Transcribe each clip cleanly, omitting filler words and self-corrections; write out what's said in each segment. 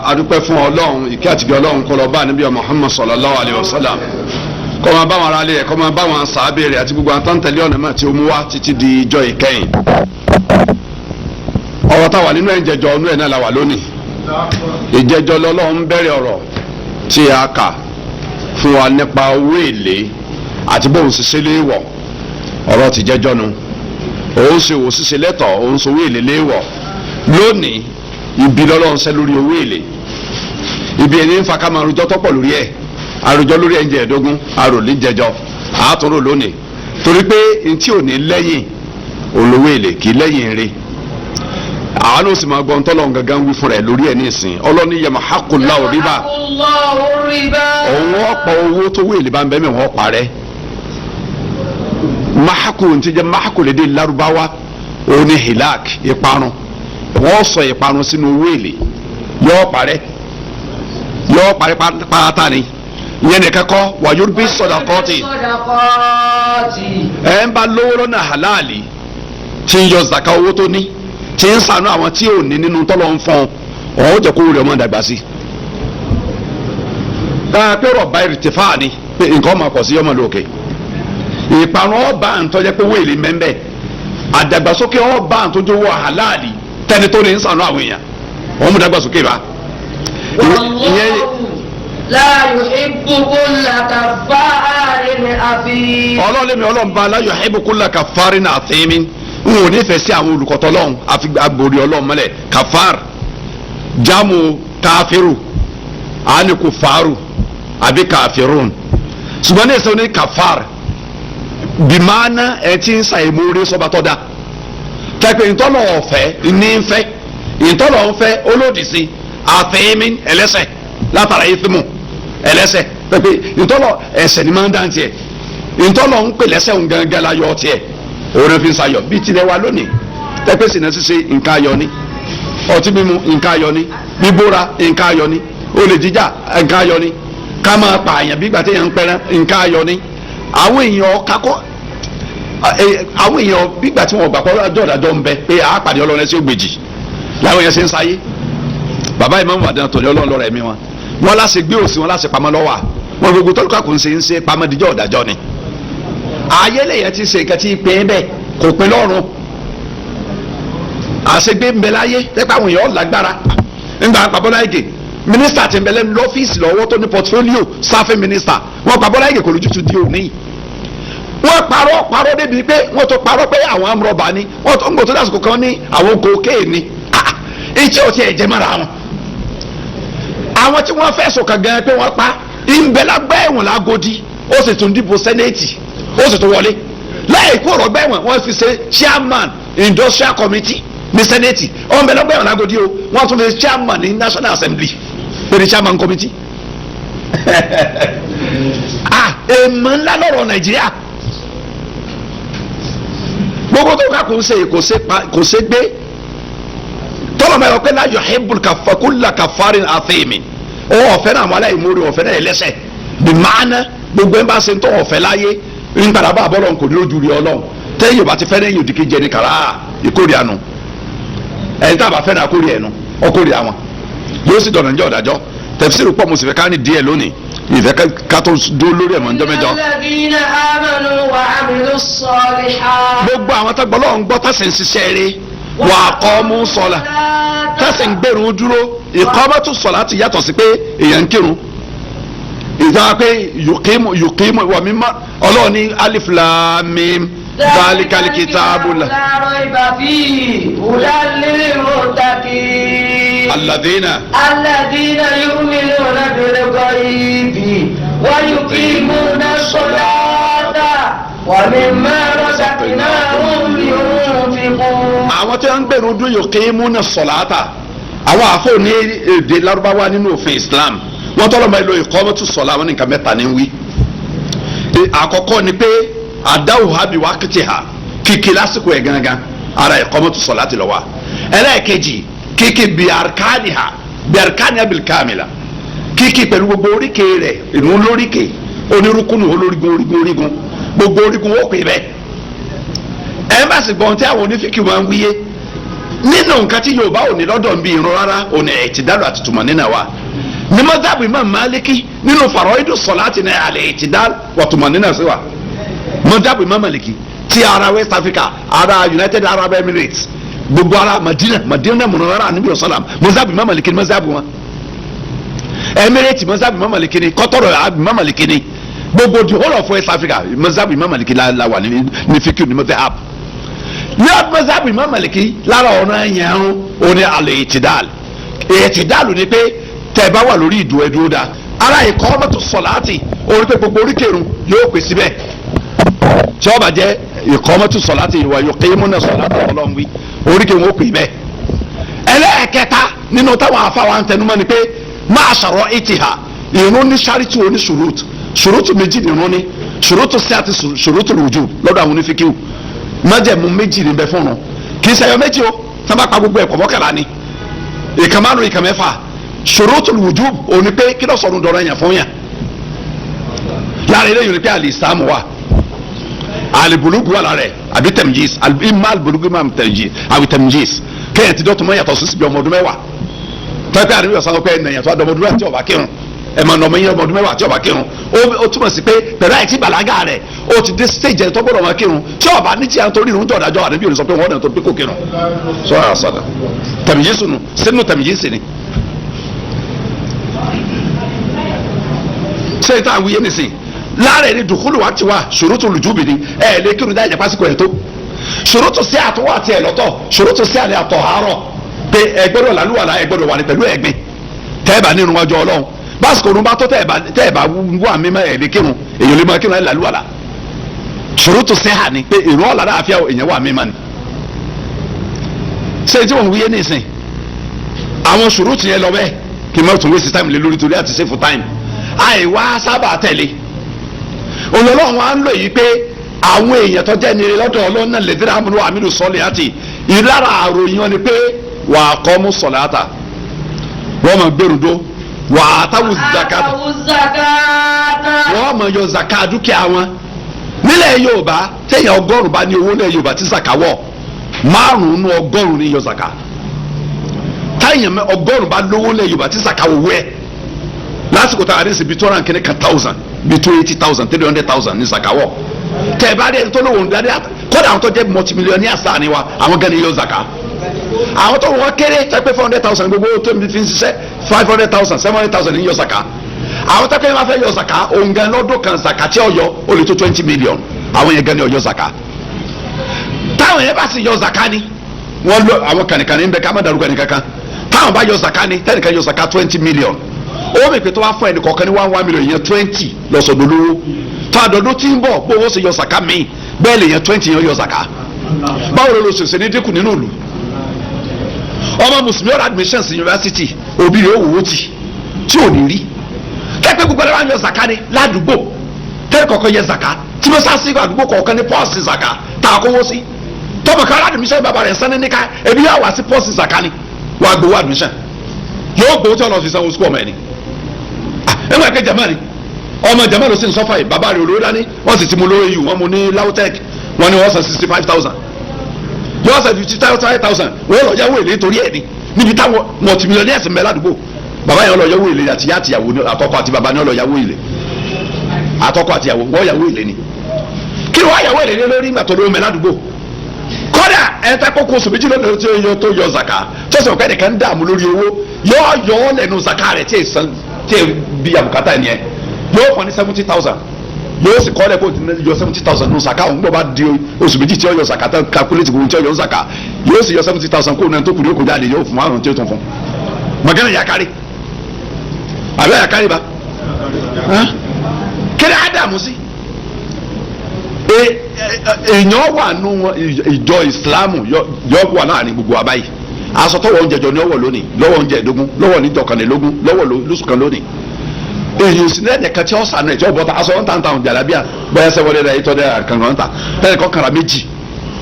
Adúpẹ́ fún Ọlọ́run, ìkẹ́ àtìgẹ́ Ọlọ́run kó lọ bá Ànábì Muhammad sallallahu alayhi wa sallam, kó máa bá wọn ará ilé rẹ̀, kó máa bá wọn sàábé rẹ̀ àti gbogbo àwọn tó ń tẹ̀lé ọ̀nà náà tí ó mú wá títí di ijọ́ ìkẹyìn. Ọ̀rọ̀ táwa nínú ẹ̀ ń jẹjọ ọ̀nú ẹ̀ náà la wà lónìí. Ìjẹjọ lọ́lọ́run bẹ̀rẹ̀ ọ̀rọ̀ tí a kà fún wa nípa owó èlé àti bóun ṣiṣẹ́ léèwọ̀. Ọ̀rọ̀ ti jẹjọ́ nu, òun ṣe òwò ṣiṣẹ́ lẹ́tọ̀, òun ṣe owó èlé léèwọ̀. Lónìí, ibi lọ́lọ́run ṣẹ́ lórí owó èlé. Ibi ẹni ń fa ká máa rojọ́ tọ́pọ̀ lórí ẹ̀. Àròjọ lórí ẹ̀ ń jẹ ẹ̀ẹ́dógún, àròlé jẹjọ, àátúrò lónìí, torí pé ntí ò ní lẹ́yìn olówó èlé kì í lẹ́yìn rí. Àwọn ló sì máa gbọ́n tọ́lọ̀ gangan wí fúnra ẹ̀ lórí ẹ̀ ní ìsìn. Ọlọ́ni yamhaqullahu riba. Òun ọ̀pọ̀ owó tó wé èlé bá ń bẹ́ mi, wọ́n parẹ́. Mahaku ntí jẹ́ mahaku lédè Lárúbáwá, òun ni hilak, ìparun. Wọ́n sọ ìparun sínú owó èlé, yọ parẹ́, yọ parẹ́ pátá ni. Ìyẹn nìkan kọ́, wa yurbi sadaqati. Ẹ̀ ń bá lówó lọ́nà halali, tí ń yọ zaka owó tó ní, tí ń sànú àwọn tí ò ní nínú tọ́lọ̀ ń fọ́n, ọ̀hún jẹ́ kó rẹ̀ ọmọ dàgbà sí. Dáa pé rọ̀bà ìrìtìfáà ni pé nǹkan ọmọ pọ̀ sí ọmọ lókè. Ìparun ọba àǹtọ́jẹ́ pé wéèlì mẹ́ńbẹ́, àdàgbàsókè ọba àǹtọ́jọ́ wọ halali, tẹni tó ní ń sànú àwọn èèyàn, wọ́n mú dàgbàsókè bá. La yuhibbu kulla kaffarin athim. Ọlọ́ọ̀lẹ́mi ọlọ́ọ̀nba la yuhibbu kulla kaffarin athim. N ò nífẹ̀ẹ́ sí àwọn olùkọ́tọ̀ lọ́hùn àfi agbórí ọlọ́run mọ́lẹ̀. Kafar jamu káfíru àánìkù faru àbí káfírun, ṣùgbọ́n ní ìsọ̀rọ̀ ní kafar bìmánà ẹ̀ tí ń sàìmórí sọ́ba tọ́ da tẹ́pẹ́ ìtọ́nà ọ̀fẹ́ ní ń fẹ́ ìtọ́nà ọ̀fẹ́ olódì sí àfẹ́yẹ́mí ẹlẹ́sẹ̀ látara ìfimù ẹlẹ́sẹ̀, tẹ́pẹ́ ìtọ́nà ẹsẹ̀ ni máa ń dá tiẹ̀, ìtọ́nà ń pè lẹ́sẹ̀ ń gangan la yọ tiẹ̀, òun fi ń sayọ̀ bí tilẹ̀ wa lónìí. Tẹ́pẹ́ sì náà ṣíṣe nǹkan ayọ̀ ni, ọtí mímu nǹkan ayọ̀ ni, bíbóra nǹkan ayọ̀ ni, olè jíjà nǹkan ayọ̀ ni, ká máa pààyàn bí ìgbà téèyàn ń pẹran nǹkan ayọ̀ ni. Àwọn èèyàn kakọ́, àwọn èèyàn bí ìgbà tí wọn gbà pé ọjọ́ ìdájọ́ ń bẹ, pé àápàdé Ọlọ́run ẹsẹ̀ ògbèjì làwọn èèyàn ṣe ń sáyé. Bàbá ìmáàmù àdán tòní, Ọlọ́run lọ́rọ̀ ẹ̀mí wọn, wọn láṣẹ gbé òsì wọn láṣẹ pamọ́ lọ́wọ́ wọn. Gbogbo tọ́lùkà kò ń ṣe ń ṣe pamọ́ díjọ́ ìdájọ́ ni. Ayé lèyàn ti ṣe nǹkan tí ì pín bẹ́ẹ̀ kò pín lọ́rùn. Àṣegbé ń bẹ láyé tẹ́pẹ́ àwọn èèyàn lágbára. Ńgbà pa Bọ́lá Ìgè, mínísítà ti ń bẹ lẹ́nu lọ́fíìsì lọ́wọ́ tó ní portfolio, sáfẹ́ mínísítà, wọ́n pa Bọ́lá Ìgè kò lójútu di òní. Wọ́n parọ́ parọ́ débi pé wọ́n tó parọ́ pé àwọn amúrọ̀bà ni wọ́n tó ń gbò tó dásìkò kan ní àwọn kòkéè ni etí ọtí ẹ̀jẹ̀ mọ́ra wọn. Àwọn tí wọ́n fẹ̀sùn kàn gan pé wọ́n pa ìǹbẹ̀lágbẹ́ ẹ̀wọ̀n lágodi, ó sì tún dìbò sẹ́nẹ̀tì, ó sì tún wọlé láì kó ọ̀rọ̀ gbẹ̀wọ̀n. Wọ́n fi ṣe chairman industrial committee ní sẹ́nẹ̀tì. Ọ̀nbẹ̀lọ́gbẹ̀wọ̀n lágodi o, wọ́n tún fi ṣe chairman ní national assembly pẹ̀lú chairman committee. Ah, èèmọ̀ ńlá lọ́rọ̀ Nàìjíríà. Gbogbo tó ká kò ń ṣe kò ṣe gbé tọ́lọ̀ mẹ́rin pé la yuhibbul kulla kaffarin athimi. Ọ̀fẹ́ náà àwọn aláìmoore, ọ̀fẹ́ náà ẹlẹ́sẹ̀ bí máàná. Gbogbo ẹ̀ bá ṣe ń tọ́ ọ̀fẹ́ láyé ń padà bá àbọ̀lọ̀ kò ní lójú rí Ọlọ́run. Tẹ́yìn ò bá ti fẹ́ lẹ́yìn òdì kejì ẹni kàrá ìkórè àánú ẹni tá a bá fẹ́ náà kórè ẹnu ọkórè àwọn yóò sì dọ̀nà níjọ́ ọ̀dájọ́. Tafsiru pọ̀, mo sì fẹ́ ká ní díẹ̀ lónìí, ìfẹ́ ká tó dúró lórí ẹ̀mọ́ níjọ́ mẹ́jọ. Alladhina amanu wa amilu s-salihat. Gbogbo àwọn tó gbọ́ lọ́wọ́ ń gbọ́ tẹ̀sí ń ṣiṣẹ́ rí, wà á kọ́ mú sọ̀la, tẹ̀sí ń gbèrún dúró. Ìkọ́mọ́tò sọ̀lá ti yàtọ̀ sí pé èèyàn ń kírun. Ìjà pé yuqimu yuqimu wà mímọ́. Ọlọ́run ní alif lam mim dhalikal kitabu la rayba fihi hudan lil muttaqin. Alladhina. Alladhina yu'minuna bil ghaibi wa yuqimuna s-salata wa mimma razaqnahum yunfiqun. Àwọn tí wọ́n ń gbèrún dúró, yuqimuna ssalata, àwọn àfọ ní èdè Lárúbáwá nínú òfin Islam, wọ́n tọ́lọ́ máa lo iqamatu ssalat, wọn ní nǹkan mẹ́ta ní wí. Àkọ́kọ́ ni pé àdáwò ha bí wákìtì ha, kíkì lásìkò ẹ̀ gangan, ara iqamatu ssalati ló wà. Ẹlẹ́ẹ̀kejì, kíkì bí arkaniha, bí arkaniha bil kamila, kíkì pẹ̀lú gbogbo oríkèé rẹ̀, ìnú lóríkèé onírúkúnù, olórígun, orígun, orígun, gbogbo orígun ó pè bẹ́ẹ̀. Ẹ bá sì gbọ́n tí àwọn onífíkì máa ń wíyé. Nínú nǹkan tí Yorùbá ò ní lọ́dọ̀ ń bí irun rárá, ò ní i'tidalu àti tumanina wa ní mọ́sáàbù Imam Maliki. Nínú faraidu sọ̀láàtì ní al-i'tidal wa tumanina sí wa mọ́sáàbù Imam Maliki ti ara West Africa, ara United Arab Emirates, gbogbo ara Madina, Madina Munawwara anabi ọ̀sálàm, mọ́sáàbù Imam Maliki ni mọ́sáàbù wọn. Emirates, mọ́sáàbù Imam Maliki ni. Kọ́tọ́rọ̀, Imam Maliki ni. Gbogbo the whole of West Africa, mọ́sáàbù Imam Maliki la wà ní fiqh ní mọ́sáàbù ní mọ́sáàbù Imam Maliki. Lára ọ̀nà yẹn ń òní al-i'tidal. I'tidal ni pé tẹ́ ẹ bá wà lórí ìdúró, ẹdúró dá. Ara iqamatu salati orí pé gbogbo oríkèrún yóò pè síbẹ̀ tí ó bá jẹ́ iqamatu salati wa yuqimuna salata, Ọlọ́run wí oríkèrún ó pè bẹ́ẹ̀. Ẹlẹ́ẹ̀kẹta nínú táwọn afáwa ń tẹnumọ́ ni pé máa ṣàrọ̀ ìtìhà ìrún ní sáríìtì oní ṣùrùtù. Ṣùrùtù méjì nìrún ní, ṣùrùtù sí àti ṣùrùtù wujub lọ́dọ̀ àwọn onífíkíw. Májẹ̀mú méjì ní bẹ fún un, kì í ṣẹyọ méjì o. Sábà pa gbogbo ẹ̀kọ́ mọ́kànlá ni, ìkan márùn, ìkan mẹ́fà. Ṣùrùtù wujub òní pé kí ló sọ̀rọ̀ dọ̀rọ̀ yẹn fún yàn. Lára eléyìí ni pé àlìsàmù wà, àlìbùlùgù wà lára ẹ̀, àbí tamyiz, ìmọ̀ àlìbùlùgù, ìmọ̀ tamyiz, àbí tamyiz, kéèyàn ti dọ́tun mọ́ yàtọ̀ sí síbi ọmọ ọdún 10. Tọ́pẹ́ àdébíyọ̀ sọ pé ẹnìyàn tó adọmọ ọdún 10 tí ó bá kírun, ẹ̀ máa nà ọmọ yẹn ọmọ ọdún 10 tí ó bá kírun. Ó túmọ̀ sí pé pẹ̀lú àìtí bàlágà rẹ̀, ó ti dé stage ẹ̀ tó gbọ́dọ̀ máa kírun. Tí ó bá ní tí a ń torí irun tó ọ̀dájọ́, àdébíyọ̀ sọ pé wọ́n dẹ̀ tó pé kò kírun. Sọ́ra sọ́dà tamyiz nù sínú tamyiz ni. Ṣé ìta àwùyé nìsín lára ẹni dùkúlù wa ti wà ṣurutu lùjúbì ni ẹ lè kírun dáìjẹ pásíkò ẹ tó. Ṣurutu sí àtúwọ̀ àti ẹ lọ́tọ̀. Ṣurutu sí àlẹ́ àtọ̀ àárọ̀ pé ẹ gbọ́dọ̀ làlúwàlà, ẹ gbọ́dọ̀ wà ní pẹ̀lú ẹ̀gbin tẹ́ẹ̀bà nínú wájú Ọlọ́run. Básìkò òrùn bá tó tẹ́ẹ̀bà wà mímọ́, ẹ̀ lè kírun. Èyàn lè máa kírun ẹ̀ làlúwàlà. Ṣurutu sí hà ni pé ìrún ọ̀la láàfíà, èyàn wà mímọ́ ni. Ṣé tí wọ́n wúyé nìsín àwọn ṣurutu yẹn lọ bẹ́ẹ̀, kí n má tún waste time lé lórí torí àti save time. Àìwá sábà tẹ̀lé olólùwọ̀n wa ń lò yìí pé àwọn èèyàn tó jẹ́ nire lọ́dọ̀ Ọlọ́run náà lè dẹ́rẹ́ àmúlò àmìlú sọ́ọ̀lì àti ìlara àròyìn wọn ni pé wà á kọ́ mú sọ̀láàtà, wọ́n máa gbèrú dó, wà á táwù zakata, wọ́n máa yọ zaka dúkìá wọn. Nílẹ̀ Yorùbá, téèyàn 100 bá ní owó nílẹ̀ Yorùbá tí zaka wọ̀, 5 nú 100 ní yọ zaka. Táyàn 100 bá lówó nílẹ̀ Yorùbá tí zaka wọ̀ wẹ́ lásìkò tá a rí sí bi 200 kìíní kan thousand, bi 280,000, 300,000 ní zakawọ. Tẹ ẹ bá rí ẹni tó lówó ń darí, kódà àwọn tó jẹ́ multimillionaire sáà ni wa, àwọn gan ni yóò zaka. Àwọn tó wọ́n kéré tẹ́ pé 400,000 gbogbo tó ń fi ń ṣiṣẹ́, 500,000, 700,000 ní yọ zaka. Àwọn tó kéré máa fẹ́ yọ zaka, òun gan lọ́dún kan zaka tí ó yọ ó lè tó 20 million. Àwọn yẹn gan ni ó yọ zaka. Táwọn yẹn bá sì yọ zaka ni wọ́n lọ, àwọn kànìkànì ń bẹ ká má darúgbó ẹnì kankan. Táwọn bá yọ zaka ni, tẹnìkan yọ zaka 20 million, ó mọ̀ pé tó bá fún ẹnì kọ̀ọ̀kan ní one one million yẹn, 20 lọ́sọ̀dọ̀ lówó tó àdọ́dún tí ń bọ̀, bó owó ṣe yọ zaka míì bẹ́ẹ̀ lè yẹn 20 yẹn yọ zaka. Báwo ló ṣe ní dínkù nínú ìlú? Ọmọ mùsùlùmí ọ̀rọ̀ admissions university, òbí rẹ̀ ó wò ó tì tí ò ní rí kẹ́pẹ́. Gbogbo ẹ̀rọ yọ zaka ni ládùúgbò, tẹ́lẹ̀ kọ̀ọ̀kan yẹ zaka tí mo sá sí àdúgbò kọ̀ọ̀kan ní pọ́ọ̀sì zaka tá a kówó sí. Tọmọ kan admission, bàbá rẹ̀ sanni níka ebi yà wá sí pọ́ọ̀sì zaka ni wàá gbowó admission, yóò gbowó tí wọn lọ fi sanwó sukú ọmọ ẹ̀ ni. Ẹ wọ́n ẹ̀kẹ́ jama ni, ọmọ jama ló sì ń sọ́fà yìí. Bàbá rẹ̀ olówó dání, wọ́n sì ti mú lórí yìí, wọ́n mú ní LAUTECH, wọ́n ní wọ́n san 65,000, yóò san 55,000. Wọ́n lọ yáwó èlé torí ẹ̀ ní níbi táwọn multimillionaires ń bẹ ládùúgbò. Bàbá yẹn lọ yáwó èlé, àti yá àtìyàwó, àtọkọ àti bàbá ni wọ́n lọ yáwó èlé, àtọkọ àtìyàwó wọ́n yáwó èlé ni. Kí wọ́n yáwó èlé lórí ìgbà tó lówó mẹ́ ládùúgbò? Kódà ẹ̀ta kókó oṣù méjì lónìí tí ó yọ tó yọ zaka tó sọ pé ẹnìkan ń dààmú lórí owó, yóò yọ ọ́ lẹ́nu zaka rẹ̀ tí èsàn tí è bí àbùkátà ẹ̀ nìyẹn, yóò fún ní 70,000, yóò sì kọ́ ọ́ lẹ́kọ̀ọ́ yọ 70,000 nù zaka òun. Gbọ́ bá di oṣù méjì tí ó yọ zaka tán, calculate gbogbo tí ó yọ zaka, yóò sì yọ 70,000 kó nínú tó kù ní òkú jáde, yóò fún márùn tí ó tún fún magana yakari àbẹ́ yakari ba kí ni ádámù sí. Èèyàn wà nù ìjọ ìsìlámù yọ wà láàrin gbogbo àbáyé. Aṣọ tọwọ oúnjẹ jọ ní ọwọ́ lónìí, lọ́wọ́ oúnjẹ ẹ̀dógún, lọ́wọ́ níjọkànlélógún, lọ́wọ́ lóṣù kan lónìí. Èyí sì ní ẹnìkan tí ó sànù ẹ̀ tí ó bọ́ta aṣọ one thousand jàlábíà, bóyá 700, 800 kan kan ta tẹ́lẹ̀ kọ́ kàrà méjì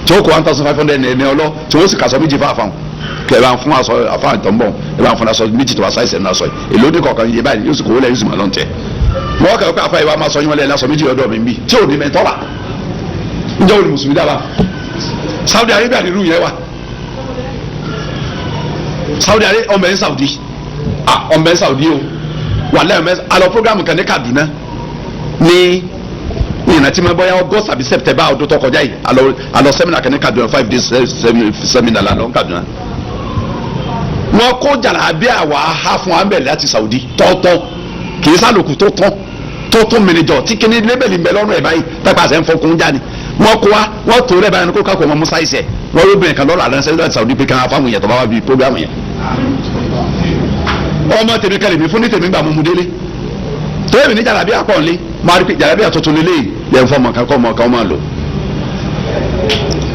tí ó kó 1,500 ní ọlọ́ tí wọ́n sì kà aṣọ méjì fún àfàwọn kẹ ẹ bá ń fún aṣọ àfàwọn tó ń bọ̀, ẹ bá ń fún aṣọ méjì tó wá sáìsì ẹ̀ náà aṣọ yìí èló ní kọ̀ọ̀kan yé báyìí, yóò sì kó lẹ́yìn, yóò sì máa lọ́n tẹ̀ wọ́n kẹ́ pé àfàwọn yìí wá máa sọ yín wọlé aṣọ méjì ọ̀dọ̀ mi bí tí ò ní mẹ́tọ́ra. Ǹjẹ́ òní mùsùlùmí dábàá Saudi Arabia nínú yẹn wa Saudi Arabia ọmọ ẹ̀ ń Saudi, ah, ọmọ ẹ̀ ń Saudi o, wàlẹ́ ọmọ ẹ̀ alọ programu kan ní Kaduna ní ìrántí máa bọ́yá August àbí September ọdún tó kọjá yìí. Alọ seminar kan ní Kaduna, 5 days seminar la lọ ní Kaduna. Wọn kó jàlábíà wà á fún wa bẹ̀rẹ̀ láti Saudi tọ́tọ́, kì í sálòkù tó tán tó tún mìnìjọ tí kìíní lébèlì ń bẹ lọ́rùn ẹ̀ báyìí tápà sẹ́ ń fọkún jáde. Wọ́n kó wa, wọ́n tó rẹ̀ báyìí kó kákó ọmọ musa ẹsẹ̀ wọ́n yóò bẹ̀rẹ̀ kan lọ́rọ̀ àdánsẹ́ láti Saudi pé káwọn afáwọn èèyàn tó bá wà bíi program yẹn. Ọmọ tèmi kalẹ̀ mi fún ní tèmi gbà mú mu délé tó yẹ mi ní jàlábíà pọ̀ nlé, máa rí pé jàlábíà tuntun lélẹ́yìí yẹn fọ́ ọmọ kan kọ́ ọmọ kan máa lò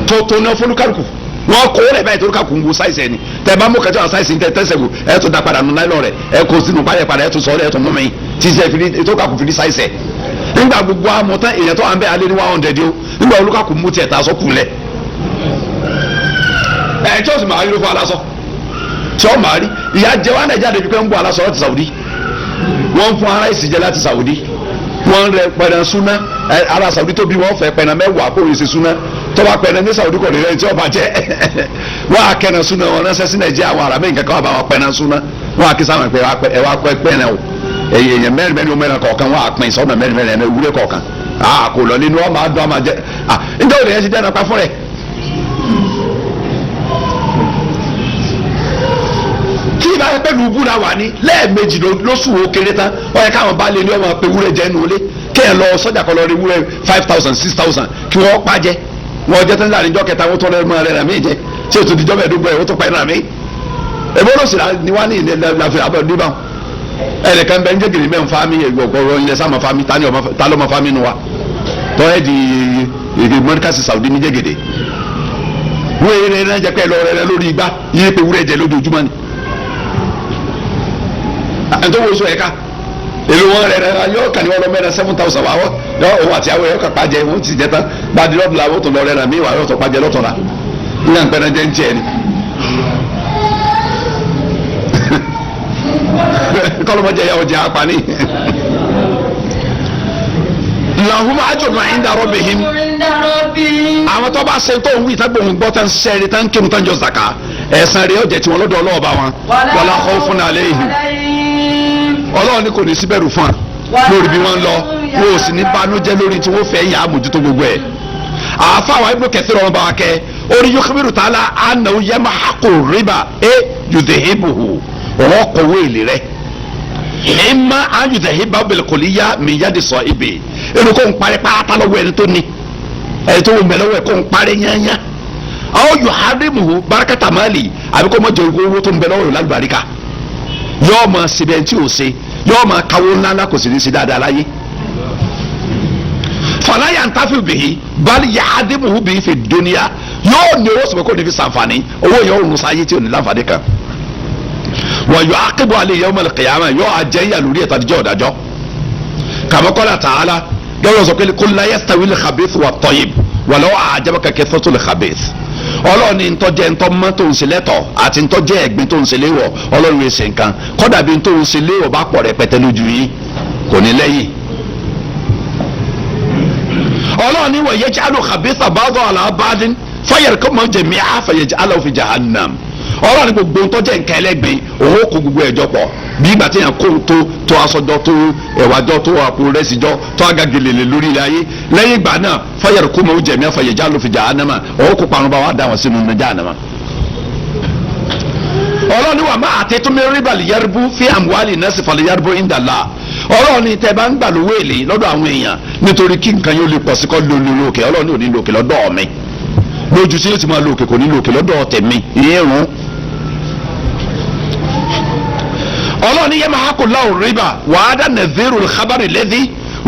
tuntun náà fọlùkàlùkù. Wọn kó rẹ báyìí torí ká kún wo sáìsì ẹni tẹ bá mú kẹjọ sáìsì tẹ tẹsẹ wò, ẹ tún da padà nù náírà rẹ, ẹ kó sínú báyẹ padà, ẹ tún sọ ẹ tún mú mi tí sẹ fili tó ká kún fili sáìsì ẹ. Nígbà gbogbo amọ̀tán èèyàn tó wà ń bẹ alẹ́ ní 100 o, nígbà olùkàkù mú tiẹ̀ tá a sọ kù lẹ̀ ẹ tí o sì máa rí ló fún alasọ tí o máa rí ìyá jẹ wà Nàìjíríà débi pé ń bọ alasọ láti Saudi, wọ́n ń fún ara ìsìnjẹ láti Saudi, wọ́n ń rẹ pẹ̀lẹ́ súná ara Saudi tó bí wọ́n fẹ́ pẹ̀lẹ́ mẹ́wàá kó o ṣe súná tọ́ba pẹ̀lẹ́ ní Saudi kò ní rẹ tí ọba jẹ́ wọ́n á kẹ́nà súná wọn ránṣẹ́ sí Nàìjíríà, àwọn ará mi nǹkan kan wà bá wọn pẹ̀lẹ́ súná, wọ́n á kí sáwọn pé ẹ wá pẹ́ pẹ̀lẹ́ o, èèyàn mẹ́rin mẹ́rin mẹ́rin kọ̀ọ̀kan wọ́n á pín sọ́nà mẹ́rin mẹ́rin ẹ̀mẹ́ wúlé kọ̀ọ̀kan a kò lọ nínú ọmọ adùn ọmọ jẹ à ǹjẹ́ òde yẹn ti dẹ́nu pa fún rẹ̀. Tí ìbá yẹ pẹ̀lú búra wà ní lẹ́ẹ̀mejì lóṣù ó kéré tán, ó yẹ káwọn bá lé ní ọmọ pé wúrẹ́ jẹ́ nulẹ̀ kéèyàn lọ sọ́jà kọ́ lọ rí wúrẹ́ 5,000 6,000 kí wọ́n pa jẹ, wọ́n jẹ́ tán láàrin ijọ́ kẹta, wọ́n tọ́ lẹ́nu rẹ̀ rà mí jẹ tí o tún dijọ́ mẹ́ẹ̀ẹ́dógún ẹ̀ wọ́n tún pa ẹ̀ rà mí. Èmi olóòsì ni wá ní ilẹ̀ láfi abẹ́ níbà ẹnìkan bẹ ń jẹ́ gèrè mẹ́rin fámi ọ̀gọ̀rọ̀ ilẹ̀ sáà fámi ta ló ma fámi nu wa tọ́ ẹ di èdè mọ́ríkàsì Saudi ní jẹ́gẹ̀dẹ̀ wọ́n eré náà jẹ́ pé ẹ lọ rẹ lórí igbá yíyé pé wúrẹ́ jẹ lójoojúmọ́ ni ẹ̀ tó wo sọ ẹ̀ka èlò wọn rẹ rẹ yóò kàn ní wọn lọ mẹ́rin 7,000 wà wọ́n yọ òun àti àwọn yóò kà pàjẹ́ wọn ti jẹ tán gbadé lọ́dún la wọ́n tó lọ rẹ rà mí wà yóò tó pàjẹ́ lọ́tọ̀ la ní àpẹẹrẹ jẹ́ ń jẹ ni. Kọlọmọdé yà ọjà apani. Lahum ajrun inda rabbihim. عند ربهم. Àwọn tó bá ṣe tó ń wí tágbóhùn gbọ́ tán sẹ́ẹ̀rì tán kírun tán jọ zaka, ẹ̀san rẹ̀ yóò jẹ́ tiwọn lọ́dọ̀ ọlọ́ọ̀bá wọn. Wala khawfun alayhim. عليهم. Ọlọ́run ní kò ní síbẹ̀rù fún wa lórí bí wọ́n ń lọ, wọn ò sì ní banújẹ́ lórí tí wọ́n fẹ́ yà á mójútó gbogbo ẹ̀. Àáfàá Ibn Kathir ọ̀rọ̀ bá wa kẹ́ orí yukhbiru ta'ala annahu yamhaqu riba e yudhibuhu, ọ̀rọ̀ kọ̀wé èlé rẹ̀ imma an yudhiba bil kulliya min yadi sahibi, ẹnu kò ń parí pátá lọ́wọ́ ẹni tó ní ẹni tó ń bẹ lọ́wọ́ ẹ̀ kò ń parí yányá, aw yuharrimuhu barakata mali, àbí kò mọ̀ jẹ́ owó tó ń bẹ lọ́wọ́ rẹ̀ lálùbáríkà, yọọ ma ṣe bẹ́ẹ̀ tí o ṣe, yọọ ma kawó ńláńlá kò sì ní ṣe dáadáa láyé. Fàlàyà ń tàfi bìí bali yahadimuhu bìí fi dúníà, yóò ní owó sọ̀rọ̀ kó ní fi sànfàní owó yóò rún sáyé tí ò ní láǹfààní kan. Wọ́n yọ akébọ̀ alẹ́ yawm al-qiyamah, yóò àjẹyà lórí ẹ̀ta díjọ́ ọ̀dájọ́. Kama qala ta'ala gẹ́gẹ́ sọ pé kul la yastawi al-khabith wa at-tayyib walau a'jabaka kathratu al-khabith. Ọlọ́run ní ntọ́jẹ́ ntọ́mọ́ tó ń ṣe lẹ́tọ̀ àti ntọ́jẹ́ ẹ̀gbin tó ń ṣe léwọ̀, ọlọ́run yóò ṣe nǹkan kọ́dà bí tó ń ṣe léwọ̀ bá pọ̀ rẹpẹtẹ lójú yín kò ní lẹ́yìn. Ọlọ́run ní wa yaj'alu khabitha ba'dahu ala ba'din fayarkumuhu jami'an fayaj'aluhu fi jahannam. Ọlọ́run ní gbogbo ntọ́jẹ́ nǹkan ẹlẹ́gbin òun kó gbogbo ẹ̀jọ pọ̀ bí ìgbà tí yẹn kó tó aṣọjọ tó ẹ̀wàjọ tó àpò rẹsìjọ tó agagelele lórí ilẹ̀ ayé, lẹ́yìn ìgbà náà fayarkumuhu jami'an fayaj'aluhu fi jahannama, òun kó parun bá wà dá wọn sínú jahannama. Ọlọ́run ní wà má àtẹ́tùmí rìbá lìyẹ́rìbù fi àmúhálì náà sì falẹ̀ yẹ́rìbù ìndàlá. Ọlọ́run ní tẹ́ bá ń gbà lówó èlé lọ́dọ̀ àwọn èèyàn nítorí kí nǹkan yóò lè pọ̀ sí kọ́ lólo lókè, ọlọ́run ní ò ní lókè lọ́dọ̀ mi lójú tí yóò ti máa lókè kò ní lókè lọ́dọ̀ tèmi ìyẹn rún. Ọlọ́run ní yẹ́n kò láwù rìbá wàhádà nàzírù kábàrì lẹ́dí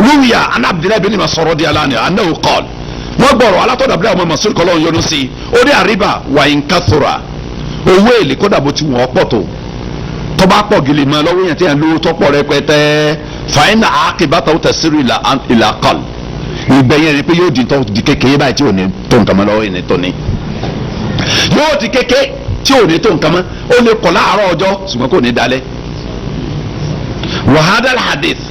rúwìyà aná Abdullahi bin Mas'ud radiyallahu anhu annahu qala, wọ́n gbọ́rọ̀ alátọ̀dọ̀ abúlé àwọn Mas'ud kọ́ lọ́run yọ́nú sí i, ó ní àríbà wà ń kathura, owó èlé kódà bó ti wọ́n pọ̀ tó tọ́ba pọ̀ gèlè mọ́ lọ́wọ́ yẹn tí yẹn lówó tọ́pọ̀ rẹpẹtẹ fàyínà àkìbátà ó tẹ̀sírí ìlà kọ́l, ìgbẹ̀yìn rẹ̀ pé yóò di tó di kékeré báyìí tí ò ní tó nǹkan mọ́ lọ́wọ́ yẹn tó ní yóò di kékeré tí ò ní tó nǹkan mọ́, ó lè kọ̀ láàárọ̀ ọjọ́ ṣùgbọ́n kò ní dalẹ̀. Wàhádà hadith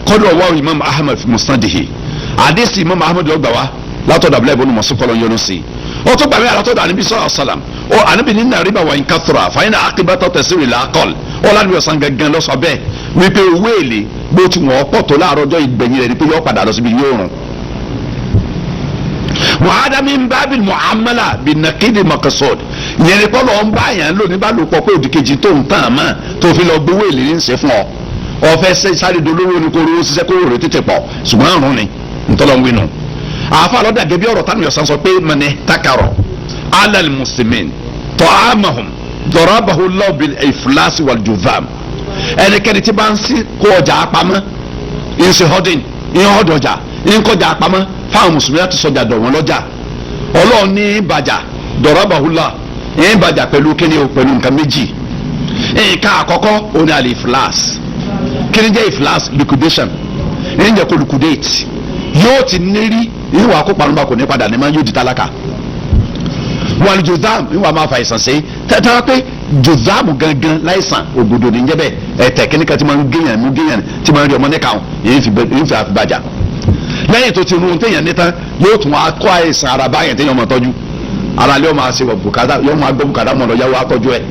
kọ́dọ̀ wà Imam Ahmad fi musnadihi, hadith Imam Ahmad ló gbà wá látọ̀dọ̀ abúlé ìbọn mọ̀sùn kọ́lọ́ yọnu sí i. Ó tún gbàgbé àlọ́tọ̀ dà níbi sọ́ọ̀ sàlám ó àníbi ní nàríbà wà nǹkan tura fàyínà àkìbátọ̀ tẹ̀síwì làákọ́l ó lánàá ọ̀sán gangan lọ́sọ̀ bẹ́ẹ̀ wípé owó èlé bó ti wọ́n pọ̀ tó láàárọ̀ ọjọ́ ìgbẹ̀yìn rẹ̀ ni pé yọ padà lọ síbi yóò rùn. Wàhádà mi ń bá bí muamala bí nàkìdí makasod ìyẹn ni pọ́lọ́ ń bá yàn lò ní bá lò pọ̀ pé òdìkejì tó ń tàn mọ́ tó fi lọ gbowó èlé ní ṣe fún ọ ọfẹ sáré dolówó ni kò rówó ṣiṣẹ́ kó rò tètè pọ̀ ṣùgbọ́n àrùn ni ntọ́lọ́ ń wí nù. Àáfà lọ́dà gẹ́gẹ́ bí ọ̀rọ̀ tánu yọ̀sán sọ pé mẹ́ni takarọ̀ alal muslimin tọ́hámahùn dọ̀rọ̀bàhù lọ́ọ̀bì ìfúlásì wàlùjùvàm ẹnikẹ́ni tí bá ń sí kó ọjà apamọ́ ń ṣe họ́dìn ń họ́dọ̀jà ń kọjá apamọ́ fáwọn mùsùlùmí láti sọjà dọ̀ wọ́n lọ́jà. Ọlọ́run ní bàjà dọ̀rọ̀bàhù lọ́ ń bàjà pẹ̀lú kíni o, pẹ̀lú nǹkan méjì. Nǹkan àkọ́kọ́ òun ni àlè ìfúlás. Kíni jẹ́ ìfúlás? Liquidation. Ń jẹ́ kó liquidate, yóò ti nírí ìwà kó parun kò ní padà ní ma yóò di tálákà. Wàlú jòdám ìwà máa fa àìsàn sí tẹ́tẹ́ pé jòdám gangan láìsàn ògòdò ní jẹ́ bẹ́ẹ̀. Ẹ̀tẹ̀ kíníkan tí máa ń géyàn mú géyàn tí máa ń rí ọmọ níkà hàn èyí fi àfibàjà lẹ́yìn tó ti rún téèyàn níta yóò tún wá kó àìsàn ara báyẹn téèyàn máa tọ́jú ara lé ọmọ àṣẹ bùkátà yóò máa gbọ́ bùkátà mọ̀ lọ yáwó àtọ́jú ẹ̀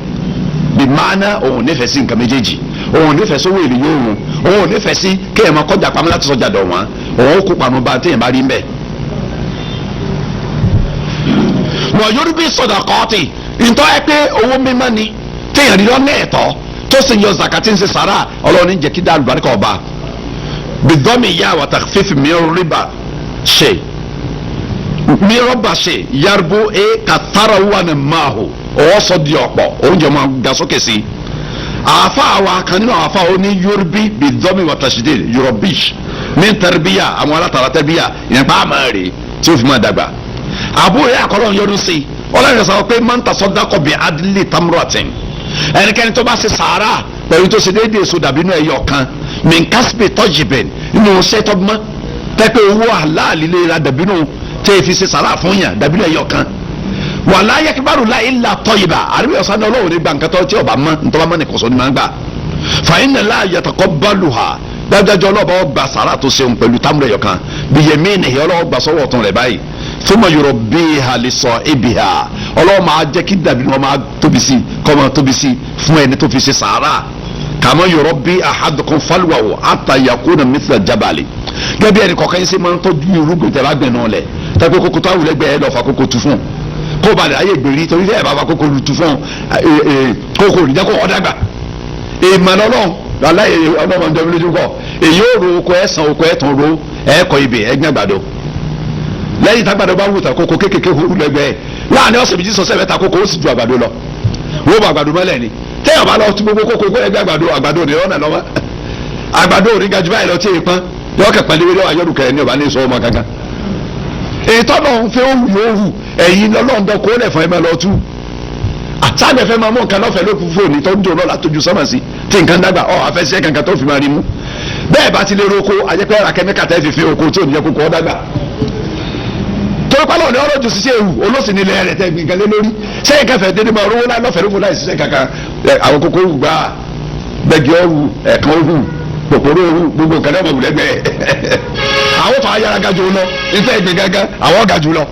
bí máná. Òun nífẹ̀ẹ́ sí nǹkan méjèèjì, òun nífẹ̀ẹ́ sówó èrè yóò rún, òun nífẹ̀ẹ́ sí kéèyàn máa kọjá pamọ́ láti sọjà dọ̀ wọ́n, òun kó pamọ́ bá téèyàn bá rí ń bẹ̀. Wọ́n yóò bí sọ̀dọ̀ kọ́ọ̀tì ntọ́ ẹ pé owó mímọ́ ni téèyàn rí lọ́nà ẹ̀tọ́ tó sì yọ zakati ń ṣe sàrà, ọlọ́run ní jẹ́ kí dá àlùbáríkà ọba bidọ́mi yá wàtà fífi mi rìbà ṣe mi rọ́bà ṣe yaribo e kàtàrà wà ní maahu ọwọ́ sọ di ọ̀pọ̀ oúnjẹ máa ga sókè sí. Àáfà wa kan nínú àáfà ó ní yorùbí bidọ́mi wàtà ṣìdè yorùbíṣ ní tẹribíyà àwọn alátara tẹribíyà ìyẹn pa àmà rè tí ó fi máa dàgbà. Àbúrò yà kọ́ lọ́n yọdún sí ọlọ́run sọ pé máa ń tasọ́dákọ̀ bí adílé tamuratin, ẹnikẹ́ni tó bá ṣe sàárà pẹ̀lú tó ṣe déédéé èso dàbí inú ẹ̀yọ̀ kan minkasibe tọ́jìbìn nínú iṣẹ́ tó mọ́ tẹ́pẹ́ owó àláàlí lè ra dàbínú tẹ́ ẹ fi ṣe sàárà fún yàn dàbínú ẹ̀yọ̀ kan wàlá yakibaru la ilà tọ́yìbà àríwá ọ̀sán náà ọlọ́run ní gbà nǹkan tó tí ọba mọ́ ntọ́ba mọ́ nìkan sọ ní máa ń gbà fàyínà láàyè àtàkọ́ bálùhà dájúdájú ọlọ́ọ̀bá ọgbà sàárà tó ṣeun pẹ̀lú támúrẹ̀ ẹ̀yọ̀ kan bìyẹ̀mí nìyẹn ọlọ́ọ̀ gbà sọ́wọ́ ọ̀tún rẹ̀ báyìí fúnmọ̀ yọrọ bíi ha lè sọ ebi ha ọlọ́wọ́ máa jẹ́ kí dàbí wọn máa tóbi sí kọ́ máa tóbi sí fún ẹni tó fi ṣe sàárà kàmọ́ yọrọ bí ahadukum falwawo ata yakuna mithla jabali gẹ́gẹ́ bí ẹni kọ̀ọ̀kan yín ṣe máa ń tọ́jú irúgbìn tẹ́ bá gbẹ̀ náà lẹ̀ tẹ́pẹ́ kókó tó àwùlẹ̀ gbẹ̀ ẹ lọ́ọ́ fa kókó tu fún kó balẹ̀ ayé gbèrí torí ẹ bá fa kókó tu fún kókó ò ní jẹ́ kó ọ̀ dàgbà ìmọ̀ lọ́lọ́run aláyè ọlọ́mọ jọmi lójú kọ èyí ò ro oko ẹ̀ sàn oko ẹ̀ tún ro ẹ̀ kọ ibè ẹ̀ gbẹ́ àgbàdo lẹ́yìn tágbàdo bá wù tán kókó kékeré wù lẹ́gbẹ̀ẹ́ láàrin ọ̀sẹ̀ méjì sọ̀sẹ̀ mẹ́ta kókó ó sì ju àgbàdo lọ wọ́n bá àgbàdo mọ́lẹ̀ ni téèyàn bá lọ tún gbogbo kókó kó ẹgbẹ́ àgbàdo àgbàdo ní ọ̀nà lọ́wọ́ àgbàdo ò ní ga jù báyìí lọ tí èyí pọ́n yọ kẹpẹ́ léwé lọ́wọ́ ayọ́dún kẹrin ní ọba ní sọ ọmọ kankan. Ètò náà ń fẹ́ òwú yóò wù ẹ̀yin lọ́lọ́ọ̀dọ́ kó lẹ̀ fún ẹ máa lọ tú àtàgbẹ̀fẹ́ máa mú nǹkan lọ́fẹ̀ẹ́ lókun fóònù tó ń dùn lọ́la tójú sọ́mọ̀ sí tí nǹkan dàgbà ọ̀ àfẹsẹ̀ kankan tó fi máa rí mú bẹ́ẹ̀ bá ti lè roko àjẹpẹ́ ra kẹ́míkà tẹ́ fi fi oko tí ò ní jẹ́ kókó ọ́ dàgbà torí pálọ̀ ní ọlọ́jọ́ ṣiṣẹ́ ewu olóṣì ní ilẹ̀ rẹ̀ tẹ́ gbìn kan lé lórí sẹ́yìn kẹfẹ́ dédé máa rówó láì lọ́fẹ̀ẹ́ lófo láì ṣiṣẹ́ kankan. Àwọn kókó wù gbà gbẹ̀gì ọ̀hù ẹ̀kan ọ̀hù kòkòrò ọ̀hù gbogbo nǹkan náà mọ̀ lẹ́gbẹ̀ẹ́ àwọn tó ayára ga jù lọ ìfẹ́ ìgbìn gangan àwọn ga jù lọ.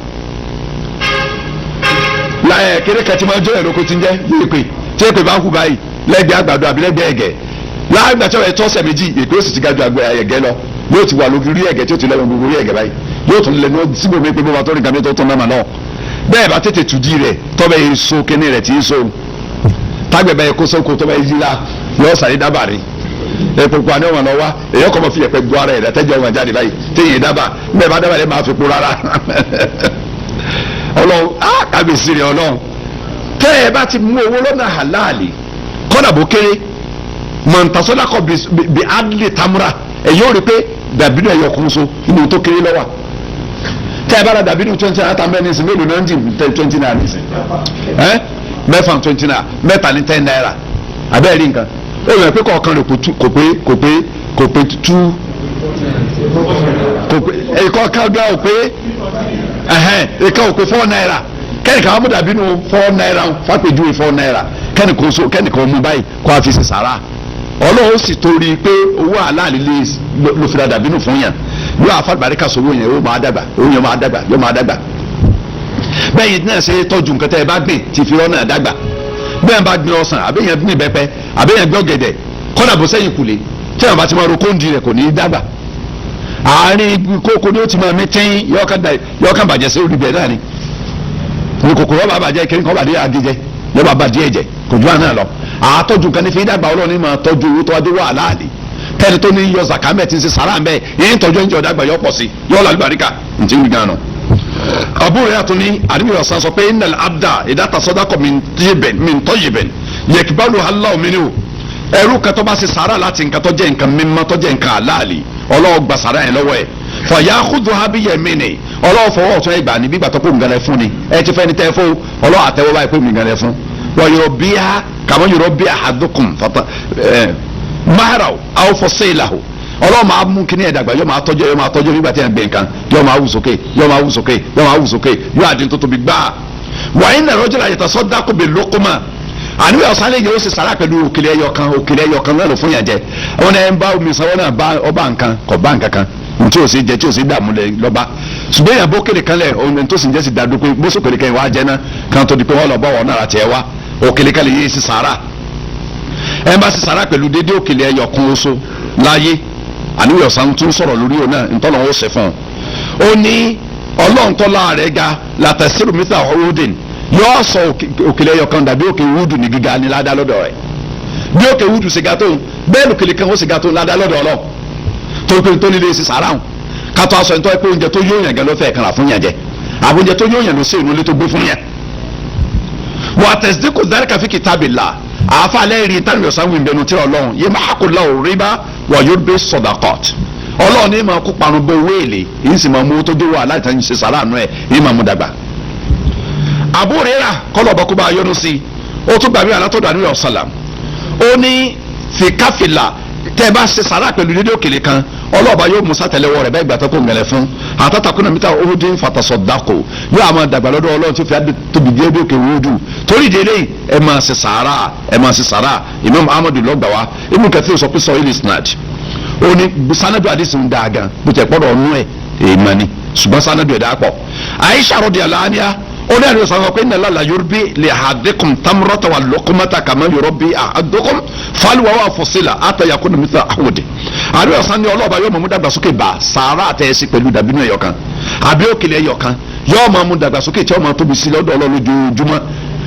Láyé kéré kẹtí máa jó ẹ̀rọ kó ti ń jẹ́ yéèpè tí èpè bá hù báyìí lẹ́gbẹ̀ẹ́ àgbàdo àbí lẹ́gbẹ̀ẹ́ ẹ̀gẹ́ láàgbà tí wọ́n tọ́sẹ̀ méjì èpè ó sì ti ga ju àgbẹ̀ ẹ̀gẹ́ lọ yóò ti wà lórí rí ẹ̀gẹ́ tí ó ti lẹ́nu gbogbo rí ẹ̀gẹ́ báyìí yóò tún lẹ́nu síbò mi pé bó ba tó rí gàmí tó tún náà mà náà bẹ́ẹ̀ bá tètè tù dí rẹ̀ tọ́bẹ̀ yìí so kíní rẹ̀ tí ń so tágbẹ̀ bẹ́ẹ̀ kó sóko tọ́bẹ̀ yìí la yóò sàrí dábàá rí epo pupa ní ọmọ náà wá èyí ọkọ̀ mọ̀ fi ẹ̀pẹ̀ gbọ́ ara ẹ̀ tẹ́jọ́ wọn jáde báyìí téyìn dábàá bẹ́ẹ̀ bá dábàá rẹ̀ máa fi kú rárá. Ọlọ́run á kábíyèsí rẹ̀ ọlọ́run tẹ́ ẹ bá ti mú owó lọ́nà halali kọ́nà bó kéré mọ̀ntàsọ́dàkọ̀ bí adley tamura ẹ̀ yóò rí pé dàbínú ẹ̀yọ̀ kún so inú tó kéré lọ́wọ́ tẹ́ ẹ bá ra dàbínú 20 naira tàbí ẹni sìn mélòó náà ń dì 20 naira ní sìn ẹ́ mẹ́fà 20 naira mẹ́ta ní 10 naira abẹ́rẹ́ rí nǹkan ó yẹ pé kọ̀ọ̀kan rẹ̀ kò pé kò pé kò pé two kò pé ìkọ̀ọ̀kan gan ò pé ẹ̀hẹ́n ìkan ò pé 4 naira kẹ́nìkan mú dàbínú 4 naira fàpèjúwe 4 naira kẹ́nìkan so kẹ́nìkan mú báyìí kó a fi ṣe sàrà. Ọlọ́run sì torí pé owó àlàálí ló fi ra dàbínú fún yàn yóò àfàgbàríkà sọ owó yẹn ó máa dàgbà, owó yẹn máa dàgbà, yóò máa dàgbà. Bẹ́ẹ̀ yìí náà ṣe tọ́jú nǹkan tẹ́ ẹ bá gbìn ti fi rọ́nà dàgbà. Bẹ́ẹ̀ bá gbìn ọsàn, àbẹ́yẹn gbìn ìbẹ́pẹ, àbẹ́yẹn gbìn ọ̀gẹ̀dẹ̀, kọ́dà bó sẹ́yìn kùlé tí àwọn bá ti máa ro kóńdì rẹ̀ kò ní í dàgbà. Àárín kókó ni ó ti máa mí tín, yọ̀ọ́kàn bàjẹ́ sí orí bẹ́ẹ̀ náà ni ní kòkòrò ọba bàjẹ́ kí nǹkan bàjẹ́ àgíjẹ yọba bàjẹ́ ẹ̀jẹ̀ kò ju àná lọ. Àtọ́jú nǹkan ní fi dàgbà. Ọlọ́run ní máa tọ́jú owó tó wájú wà láàlì tẹ́ni tó ní yọ zaka mẹ́ ti ń ṣe sàrà mẹ́ yìí ń tọ́jú ẹ̀ńjẹ́ ọ̀dàgbà yọ pọ̀ sí yọ làlùbáríkà ntí ń gbìyànjú. Àbúrò yà tún ní àdúgbò ọ̀sán sọ pé innal abda idha tasaddaqa min tayyibin yaqbaluha Allahu minhu. Ẹrú kan tó bá ṣe sàrà láti nǹkan tó jẹ́ nǹkan mímọ́, tó jẹ́ nǹkan àlàálì, Ọlọ́run gba sàrà yẹn lọ́wọ́ ẹ̀. Fàyàkùdù ha bí yẹmínì, Ọlọ́run fọwọ́ ọ̀tún ẹgbàá ní bígbà tó kó nǹkan rẹ fún ni ẹ ti fẹ́ ni tẹ́ fún Ọlọ́run àtẹwọ́ báyìí pé nǹkan rẹ fún. Wọ́n yọrọ bí ha kàmọ́ yọrọ bí ahadukum fata ẹ maharaw aw fasilahu. Ọlọ́run máa mú kíní ẹ̀dàgbà, yọ máa tọ́jú, yọ máa tọ́jú nígbà tí ẹ̀ ń gbé nǹkan, yọ máa wù sókè, yọ máa wù sókè, yọ máa wù sókè, yọ àdín tó tóbi gbáà. Wa inna rajula yatasaddaqu bil luqma, àníwẹ̀ ọ̀sán lè yẹ ó sì sàrà pẹ̀lú òkèlè ẹyọ kan, òkèlè ẹyọ kan náà ló fún yàn jẹ. Wọn ẹ ń bá omi sanwó náà bá ọba nǹkan kọ̀ bá nǹkan kan ntí o sì jẹ tí o sì dààmú lẹ lọ́ba, ṣùgbọ́n èèyàn bó kéde kan lẹ̀ ohun tó sì ń jẹ́ sì dàdú pé bó sòkèlè kan wá jẹ náà kan tó di pé wọ́n lọ bọ́ wọn náà tiẹ̀ wá òkèlè kan lè yé sí sàrà. Ẹ bá sì sàrà pẹ̀lú dédé òkèlè ẹyọ kan oṣù láyé, àníwẹ̀ ọ̀sán tún sọ̀rọ̀ lórí òun náà ntọ́nà ó ṣe fún un. Ó ní Ọlọ́run tọ́lá rẹ̀ ga làtẹ̀sírù mítà ọ̀húndìn yóò sọ òkèlè ẹyọ kan dàbí òkè wúdù ní gíga ní ládàá lọ́dọ̀ rẹ̀. Bí òkè wúdù ṣe ga tóun, bẹ́ẹ̀ lòkèlè kan ó ṣe ga tóun ládàá lọ́dọ̀ Ọlọ́run tó pé tó nílé ṣe sàrà hàn. Kátó aṣọ ìtọ́ pé oúnjẹ tó yóò yàn gan ló fẹ́ kan rà fún yàn jẹ, àbí oúnjẹ tó yóò yàn ló ṣe ìnulẹ̀ tó gbé fún yàn. Wà á tẹ̀sí kò dárí kàfi kitabillah, àáfà lẹ́rìí tánìyàn ọ̀sán wí bẹnu tí Ọlọ́run yé máa kó lọ́wọ́ rìbá wà yóò bẹ sọ̀dàkọ̀t. Ọlọ́run ní máa kó parun bó wéèlè yìí sì máa mú tó dé wà láti ṣe sàrà nù ẹ̀ yìí máa mú dàgbà. Abu Hurairah kọ́lọ̀ ọ̀bọ̀ kó bá a yọnu sí i, ó tún gbàgbé alátọ́dọ̀ àníyàn ọ̀sálàm, ó ní fìkàfìlà tẹ́ ẹ bá ṣe sàrà pẹ̀lú dédé òkèlè kan, ọlọ́ọ̀bá yóò mú sátẹ̀lẹ́wọ́ rẹ̀ bẹ́ẹ̀ gbàtọ́ kó ń gẹlẹ́ fún àtàtàkùnà mítà ohudin fatasọ̀dàkọ̀, yóò àmọ́ dàgbà lọ́dọ̀ Ọlọ́run tó fi adé tóbi dédé òkè wúdù. Torí ìdílé ẹ máa ṣe sàrà, ẹ máa ṣe sàrà. Imam Ahmadu lọ́gbà wa, Ibn Kathir sọ pé sọ ilé sinad, ó ní sanadu àdìsí ń dáa gan bó tẹ̀ pọ́dọ̀ ọ̀nù ẹ̀ èèmọ̀ ni, ṣùgbọ́n sanadu ẹ̀ dáa pọ̀. Aisha radiyallahu anha, ó ní àdìsí sọ pé innal la yurbi li ahadikum tamrata wa luqmata kama yurbi ahadukum falwa wa fusila ata yakuna mithla ahudi. Àdìsí sọ ní ọlọ́ọ̀bá yóò mọ̀ mú dàgbàsókè bá sàárà àtẹ̀yẹsí pẹ̀lú dàbínú ẹ̀yọ̀ kan àbí òkèlè ẹ̀yọ̀ kan, yóò máa mú dàgbàsókè tí ó máa tóbi sí lọ́dọ̀ Ọlọ́run lójoojúmọ́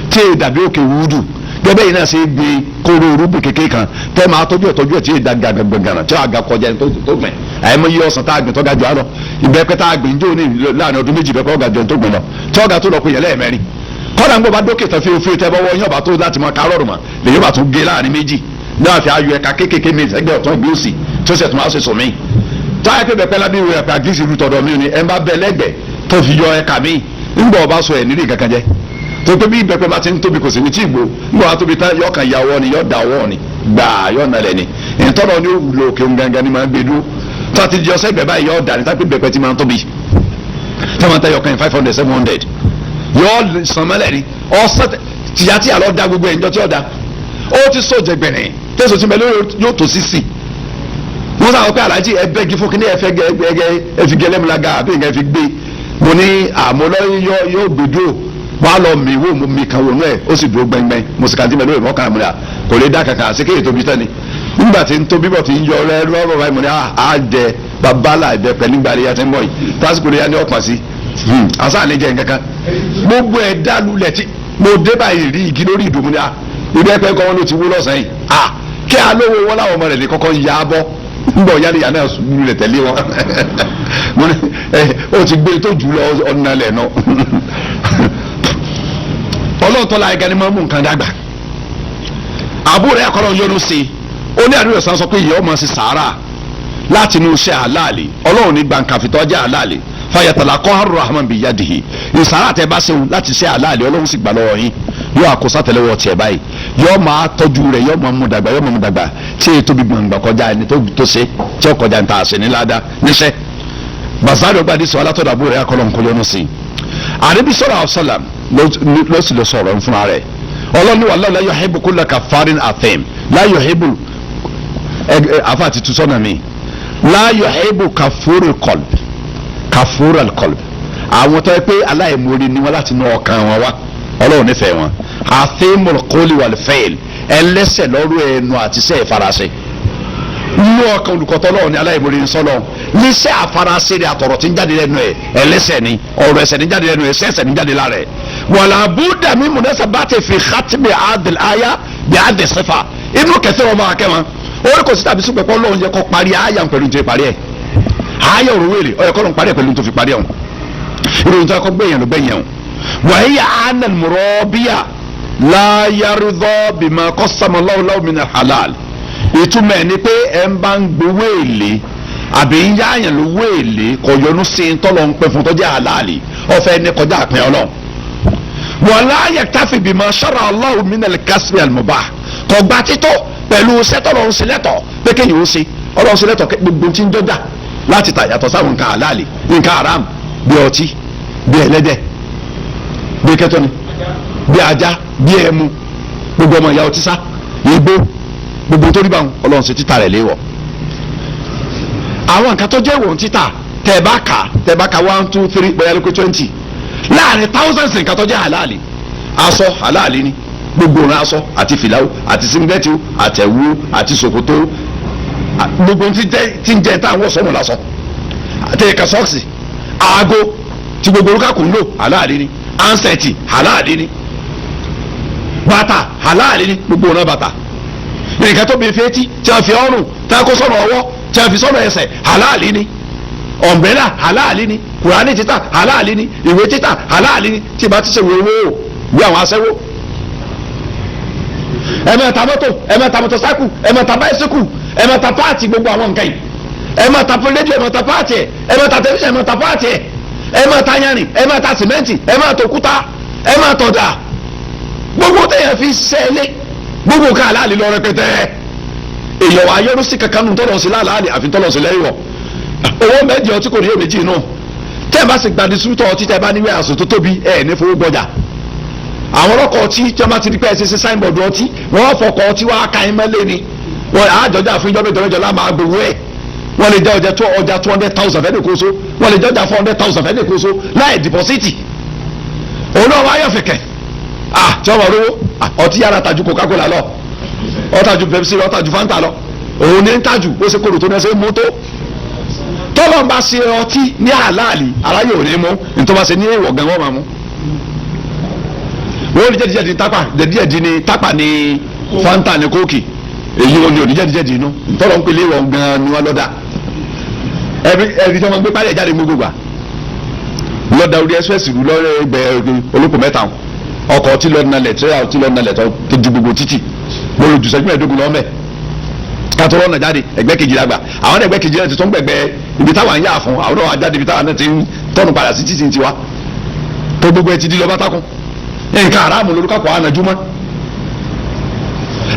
tí èyí dàbí òkè wúdù. Gẹ́gẹ́ yìí náà ṣe é gbin kóró orúgbìn kékeré kan tẹ́ máa tọ́jú ẹ̀ tọ́jú ẹ̀ tí èyí dàgbà gbẹ̀ngànà tí àga kọjá ẹni tó gbìn. Àyẹ̀mọ́ yí ọsàn tá a gbìn tó ga jù á lọ, ìbẹ́pẹ́ tá a gbìn jó ní láàrin ọdún 2 ìbẹ́pẹ́ ọ̀gá jù ẹni tó gbìn lọ tí ọ̀gá tó lọ pé yẹlẹ́ mẹ́rin kọ́dà ń gbọ́ bá dókè tán fífi tẹ́ bọ́wọ́ yín ọba tó láti mọ kárọ̀rù mọ́ lèyìn bá tún gé láàrin méjì náà fi ayọ̀ ẹ̀ka kéékèèké mi ẹgbẹ́ ọ̀tún ìgbé òsì tó ṣẹ̀ tún wá ṣe sùn mí. Táyà pé bẹ́pẹ́ lábẹ́ ìwé ẹ̀pẹ́ àgírísì irú tọ̀dọ̀ mi ni ẹ̀ ń bá bẹ lẹ́gbẹ̀ẹ́ tó fi yọ ẹ̀ka mi ńgbọ̀ ọba sọ ẹ̀ nílé kankan jẹ́ tó pé bí ìbẹ́pẹ́ bá ti ń tóbi kò sí ní tí ìgbò ńgbọ̀ wá tóbi tán yọ kan ya ọwọ́ ni yọ da ọwọ́ ni gbàá yọ nalẹ̀ ni ìtọ́nà ni ó wùlò òkè gangan ni máa ń gbé dúró tó a ti di ọsẹ ìgbẹ́ báyìí yọ da ní tápé ìbẹ́pẹ́ ti máa ń tóbi tí wọ́n ta yọ kan 500 700 yọ sàn mọ́lẹ̀ ni ọsẹ tìyàtìyà lọ da gbogbo ẹ̀ ńjọ tí ó da ó ti sọ jẹgbẹ̀rẹ̀ tẹ̀sán ti bẹ lórí yóò tó sísì. Wọ́n sábà pé alájí ẹ bẹ́gi fún kínní ẹ fẹ́ gẹ ẹ fi gẹlẹ́múlaga àbí nǹkan ẹ fi gbé mo ní àmọ́ lọ́yìn yóò gbé dúró wọ́n á lọ mi wò mo mi kan wò nú ẹ̀ ó sì dúró gbẹngbẹ́ng. Mo sì kàn tí mi lóye mọ́kàn àmúlẹ̀ kò lè dá kankan àti kéèyàn tóbi tán ni nígbà tí ń tóbi bọ̀ tí ń yọ rẹ lọ́rọ̀ báyìí. Mo ní à jẹ babalà ìbẹ̀pẹ̀ nígbà rẹ̀ yàtọ̀ ń bọ̀ yìí tásìkò rẹ̀ yà ní ọ̀pọ̀ sí àṣà àlejò nǹkan kan gbogbo ẹ̀ dá lulẹ̀ tí mo dé báyìí rí igi lórí ìdùnnú ni à ìbẹ́pẹ́ kọ́ wọn ló ti wú lọ́sàn-án yìí à kí alówó wọn láwọn ọmọ rẹ̀ lè kọ́kọ́ ya bọ́ ńgbọ̀ yálẹ̀yà náà lulẹ̀ tẹ̀lé wọn. Mo ní ẹ ó ti gbé tó jù lọ ọ̀nà lẹ̀ náà. Ọlọ́ọ̀tọ́ la ẹ̀ga ni máa mú nǹkan dàgbà. Àbúrò ẹ̀ kọ́lọ́ yọnu sí i, ó ní àdúrà sàn sọ pé ìyá ọmọ sí sàárà láti inú iṣẹ́ àlàálì, Ọlọ́run ní gbàǹkàfìtọ́ jẹ́ àlàálì fàyàtàlà kọ́ haru rahman bi yadihi. Ìsàrà tẹ bá ṣeun láti ṣe àlàálì, Ọlọ́run sì gbà lọ́wọ́ yín, yóò àkóso àtẹ́lẹwọ́ tiẹ̀ báyìí, yóò máa tọ́jú rẹ̀, yóò máa mú dàgbà, yóò máa mú dàgbà tí èyí tóbi gbọ̀ngbà kọjá ẹni tó ṣe tí ó kọjá ní ta àṣẹ ní ládàá níṣẹ́. Basari ọgbà àdìsọ alátọ̀dọ̀ àbúrò rẹ̀ akọlọ̀ nkọlọ́ ọ̀nà sí i àdébí sọ̀rọ̀ àṣàlám ló sì lọ sọ̀rọ̀ fúnra rẹ̀. Ọlọ́ni wàlláhu la yuhibbu kulla kafarin athim la yuhibbu afa àti tusọ́nà mi la yuhibbu kafurul qalb kafurul qalb. Àwọn tó yẹ pé aláìmoore ni wọn láti inú ọkàn wọn wá, Ọlọ́run nífẹ̀ẹ́ wọn. Athimul qawli wal fi'l, ẹlẹ́ṣẹ̀ lọ́rọ̀ ẹnu àti iṣẹ́ ìfarasẹ. Nínú ọkàn olùkọ́tọ́ lọ́wọ́ ni aláìmoore ń sọ́lọ́ níṣẹ́ àfarasẹ rẹ̀ àtọ̀rọ̀ tí ń jáde lẹ́nu ẹ̀, ẹlẹ́ṣẹ̀ ni ọ̀rọ̀ ẹ̀ṣẹ̀ ní jáde lẹ́nu ẹ̀, ẹ̀ṣẹ̀ ẹ̀ṣẹ̀ ní jáde lára ẹ̀. Wala budda min munasabati fi khatmi hadhihi al-aya bi hadhihi sifa. Ibn Kathir ọmọ akẹ́wọ̀n orí kò sí tàbí sùpẹ̀pọ̀ Ọlọ́run yẹ kó parí àyà pẹ̀lú tó fi parí ẹ̀. Àyà òrò wèrè ọ̀yẹ̀ kọ́ ló ń parí ẹ̀ pẹ̀lú tó fi parí ẹ̀. Ìròyìn tó yẹ kó gbẹ̀yìn ló gbẹ̀yìn ẹ̀. Wàhíyà anna al-murabiya la yarda bima qassama Allahu lahu min al-halal. Ìtumọ̀ ẹ̀ ni pé ẹ̀ ń bá ń gbowó èlé àbí ń yáàyàn lówó èlé, kò yọnu sí i tọ́lọ̀ ń pẹ́ fún tọ́jú àlàálì, ọ̀fẹ́ ní kọjá àpẹ́ Ọlọ́run. Wala yaktafi bima shara Allahu min al-kasbi al-mubah, kò gba títọ́ pẹ̀lú sẹ́tọ̀lọ̀ ń ṣe lẹ́tọ̀ pé kéèyàn ó ṣe Ọlọ́run ṣe lẹ́tọ̀ gbogbo tí ń jọjà láti tà yàtọ̀ sáwọn nǹkan àlàálì, nǹkan haram bí ọtí, bí ẹlẹ́dẹ̀, bí kẹtọ́ni, bí ajá, bí ẹmu, gbogbo ọmọ ìyá ọtí sá, igbó, gbogbo tó rí báwọn Ọlọ́run ṣe títà rẹ̀ léwọ̀. Àwọn nǹkan tó jẹ́ ìwọ̀n títà tẹ̀ bá kà, tẹ̀ bá kà 1 2 3 bóyá ló pé 20 láàrin thousands nǹkan tó jẹ́ àlàálì. Aṣọ àlàálì ni gbogbo òun, aṣọ àti fìlàwó àti singlet àtẹ̀wú àti ṣòkòtò, gbogbo tí ń jẹ táwọn sọmọ lásán àti ẹ̀ka sọ́ọ̀sì, aago tí gbogbo olúkàkù ń lò àlàálì ni, ansẹ̀tì àlàálì ni, bàtà àlàálì ni, gbogbo òun bàtà, nǹkan tó bí fetí tí a fi ọrùn, tí a kó sọ̀rọ̀ ọwọ́, tí a fi sọ̀rọ̀ ẹsẹ̀ àlàálì ni, ọ̀mbrẹ́là àlàálì ni, kùránì títà àlàálì ni, ìwé títà àlàálì ni, tí ìbá ti ṣe wéwó wí àwọn aṣẹ́wó. Ẹ máa ta mọ́tò, ẹ máa ta mọ́tòsáìkù, ẹ máa ta báísíkù, ẹ máa ta páàtì, gbogbo àwọn nǹkan yìí, ẹ máa ta rédíò, ẹ máa ta páàtì ẹ, ẹ máa ta tẹlifíṣàn, ẹ máa ta páàtì ẹ, ẹ máa ta yanrìn, ẹ máa ta sìmẹ́ǹtì, ẹ máa ta òkúta, ẹ máa tọ̀dà, gbogbo téèyàn fi ṣẹlẹ̀, gbogbo nǹkan àlàálì lọ rẹpẹtẹ. Èèyàn wà yọrù sí kankan nù tọ́lọ̀ sí láàlì àfi tọ́lọ̀ sí lẹ́yìn wọ̀. Owó méjì ọtí kò ní yóò méjì náà. Tẹ́ ẹ bá sì gba distributọ̀ ọtí, tẹ́ ẹ bá níwèé àṣọ tó tóbi, ẹ ní fowó gbọjà. Àwọn ọlọ́kọ̀ ọtí tí wọ́n bá ti di pé ẹ ṣe ṣe signboard ọtí, wọ́n fọkọ̀ ọtí wá ka ẹ mọ́lé ni. Wọ́n àjọjà fún ìjọba ìjọba ìjọba máa gbowó ẹ̀. Wọ́n lè jẹ́ ọjà tó ọjà 200,000 fẹ́ẹ́ nìkóso, wọ́n lè jẹ́ ọjà 400,000 fẹ́ẹ́ nìkóso láì dìpọ́sìtì. Òun náà wáyọ̀ fẹ̀kẹ̀ ah tí wọ́n rówó ọtí yára tajú Coca-Cola lọ, ọ̀tajú Pepsi lọ, ọ̀tajú Fanta lọ, òun ní ń tajú ó ṣe kóró tó ní ẹsẹ̀ mú tó. Tọ́lọ́ ń bá ṣe ọtí ní àlàálì aráyè ò ní mú, nítorí wọ́n ṣe ní èèwọ̀ gan wọ́n máa mú. Wọ́n ní jẹ́díjẹ́dí tápà, jẹ́díjẹ́dí ni tápà ni Fanta ni kóòkì, èyí wọn ni ò ní jẹ́díjẹ́dí inú tọ́lọ́ ń pèlè ìwọ̀ gan ni wọ́n lọ́dà. Ẹbí tí wọ́n gbé pálẹ̀ jáde gbogbo gbà lọ́dà orí express rú lọ́rẹ́ ẹgbẹ́ olóko mẹ́ta, ọkọ̀ ọtí lọ́ọ́ nalẹ̀, tírẹ́yà ọtí lọ́ọ́ nalẹ̀ tó ju gbogbo títì mo lò jù sẹ́jú mẹ́ẹ̀ẹ́dógún lọ́mẹ́ kátó lọ́nà jáde ẹgbẹ́ kejì la gbà. Àwọn ẹgbẹ́ kejì náà ti tún gbẹgbẹ ibi táwa ń yà fún àwọn náà jáde, ibi táwa náà ti ń tọ́nu padà sí títì tiwa tó gbogbo ẹ ti di lọ́ba takùn nǹkan aráàmù lórúkọ kọ́ ànájúmọ́.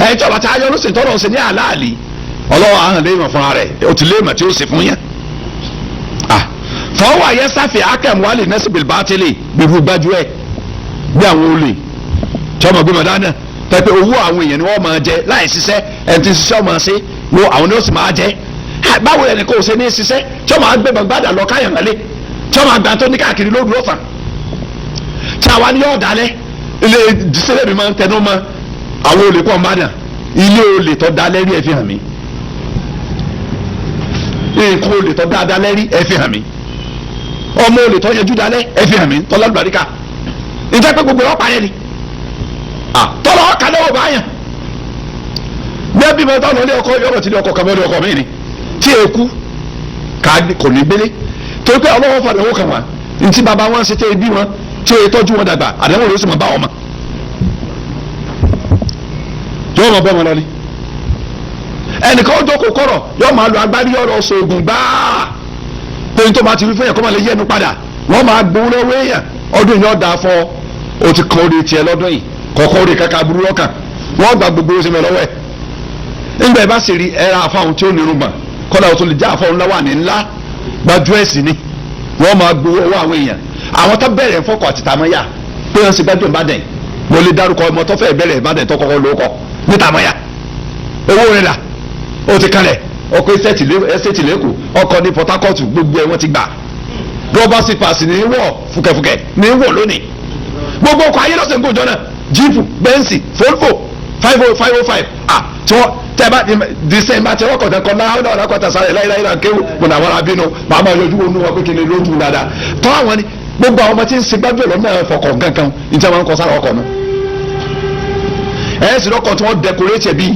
Ẹ tí ọba tí ayọ́ ló sì tọ́lọ̀ sí ní àlàálì ọlọ́wọ́ ahọ́n lè mọ̀ fúnra rẹ̀, ó ti lè mọ̀ tí ó sì fún yẹn. Fọwọ́ ayé sáfì akẹ́mùwálì nẹ́sìbìlì bátìlì gbogbo gbájú ẹ̀ bí àwọn olè tí ọmọ gbé mọ̀ dáná tẹ́pẹ́ owó àwọn èèyàn ni wọ́n máa jẹ láì ṣiṣẹ́, ẹni tí ń ṣiṣẹ́ ọmọ ṣe wo àwọn ni ó sì máa jẹ. Báwo ẹni kò ṣe ní ṣiṣẹ́ tí ọmọ agbẹ́ gbàgbàdà lọ káyọ̀ mọ́lé, tí ọmọ àgbà tó ní káàkiri lóru lọ́sàn tí àwa ni yóò dalẹ̀ ilé ìdísẹ́lẹ̀ mi máa ń tẹnu mọ́ àwọn olè pọ̀ mbàdàn ilé olè tó dalẹ̀ rí ẹ fi hàn mí, nǹkan olè tó dáadáa rí ẹ fi hàn mí, ọmọ olè tó yẹjú dalẹ̀ ẹ fi hàn mí, tọ́lá lùbáríkà ìjẹ́ pé gbogbo ọ̀pá yẹn ni tọ́lọ̀ ọ̀ka lọ́wọ́ bá yàn bẹ́ẹ̀ bí mo tọ́lọ̀ ilé ọkọ yọ̀rọ̀ tí ilé ọkọ kàmọ́ ilé ọkọ mi ni tí eku kò ní gbélé torí pé ọlọ́wọ́ fàdé owó kan wá ntí bàbá wọn ṣe tẹ́ ibi wọn tí ó yẹ tọ́jú wọn dàgbà àdéhùn ló sì máa bá wọn mọ̀ yóò máa bọ́ wọn lọ ni ẹnìkan ó jókòó kọ̀rọ̀ yóò máa lo agbárí ọ̀rọ̀ ṣoògùn gbáà pé ní tó bá ti wí fún yẹn kó máa lè yẹnu padà wọ́n máa gbowó lọ́wọ́ èèyàn. Ọdún yìí ọ̀dà fọ́ o ti kan orí tiẹ̀ lọ́dún yìí kọ̀ọ̀kan orí kankan aburú lọ́kàn wọ́n gba gbogbo oṣù mi lọ́wọ́ ẹ̀. Nígbà yìí bá sì rí ẹ̀rọ àfáwọn tí ó nírun gbọ̀n kọ́dà ó tún lè jẹ́ àfáwọn ńlá wà ní ńlá gbájú ẹ̀sìn ni wọ́n máa gbowó owó àwọn èèyàn. Àwọn tó bẹ̀rẹ̀ fọkọ̀ àti tàmọ́yà pé wọ́n sì gbájú Ìbàdàn, mo lè dárúkọ ọmọ tó fẹ́ bẹ̀rẹ̀ Ìbàdàn tó kọ́kọ́ lóko ní tàmọ́yà, owó rẹ̀ là ó ti kalẹ̀ ọkọ̀ ẹsẹ̀tì lẹ́kọ̀ọ́ ọkọ̀ ní Port Harcourt gbogbo ẹ̀ wọ́n ti gbà. Rọ́bà sípàsì ní wọ̀ fúkẹ́fúkẹ́ ní wọ̀ lónìí. Gbogbo ọkọ̀ ayé lọ́sẹ̀ ń gòjọ́ náà, jíìpù, bẹ́ǹsì, Volvo 505 505. Ah, tí wọ́n tẹ́ bá dísẹ́mbà tí wọ́n kọ̀tẹ́ kọ́ náà náà kọ́ta sáré láyé náà kéwù mọ̀nà àwọn abínú màá máa yọjú wọnú wọn pé kí ni lójú dáadáa tọ́ àwọn ni. Gbogbo àwọn ọmọ tí ń ṣe gbájú ẹ̀ lọ́nà fọkàn kankan ní tí wọ́n ń kọ sára ọkọ̀ nu. Ẹ̀ sì lọ́kọ̀ tí wọ́n dẹkorétì ẹ̀ bí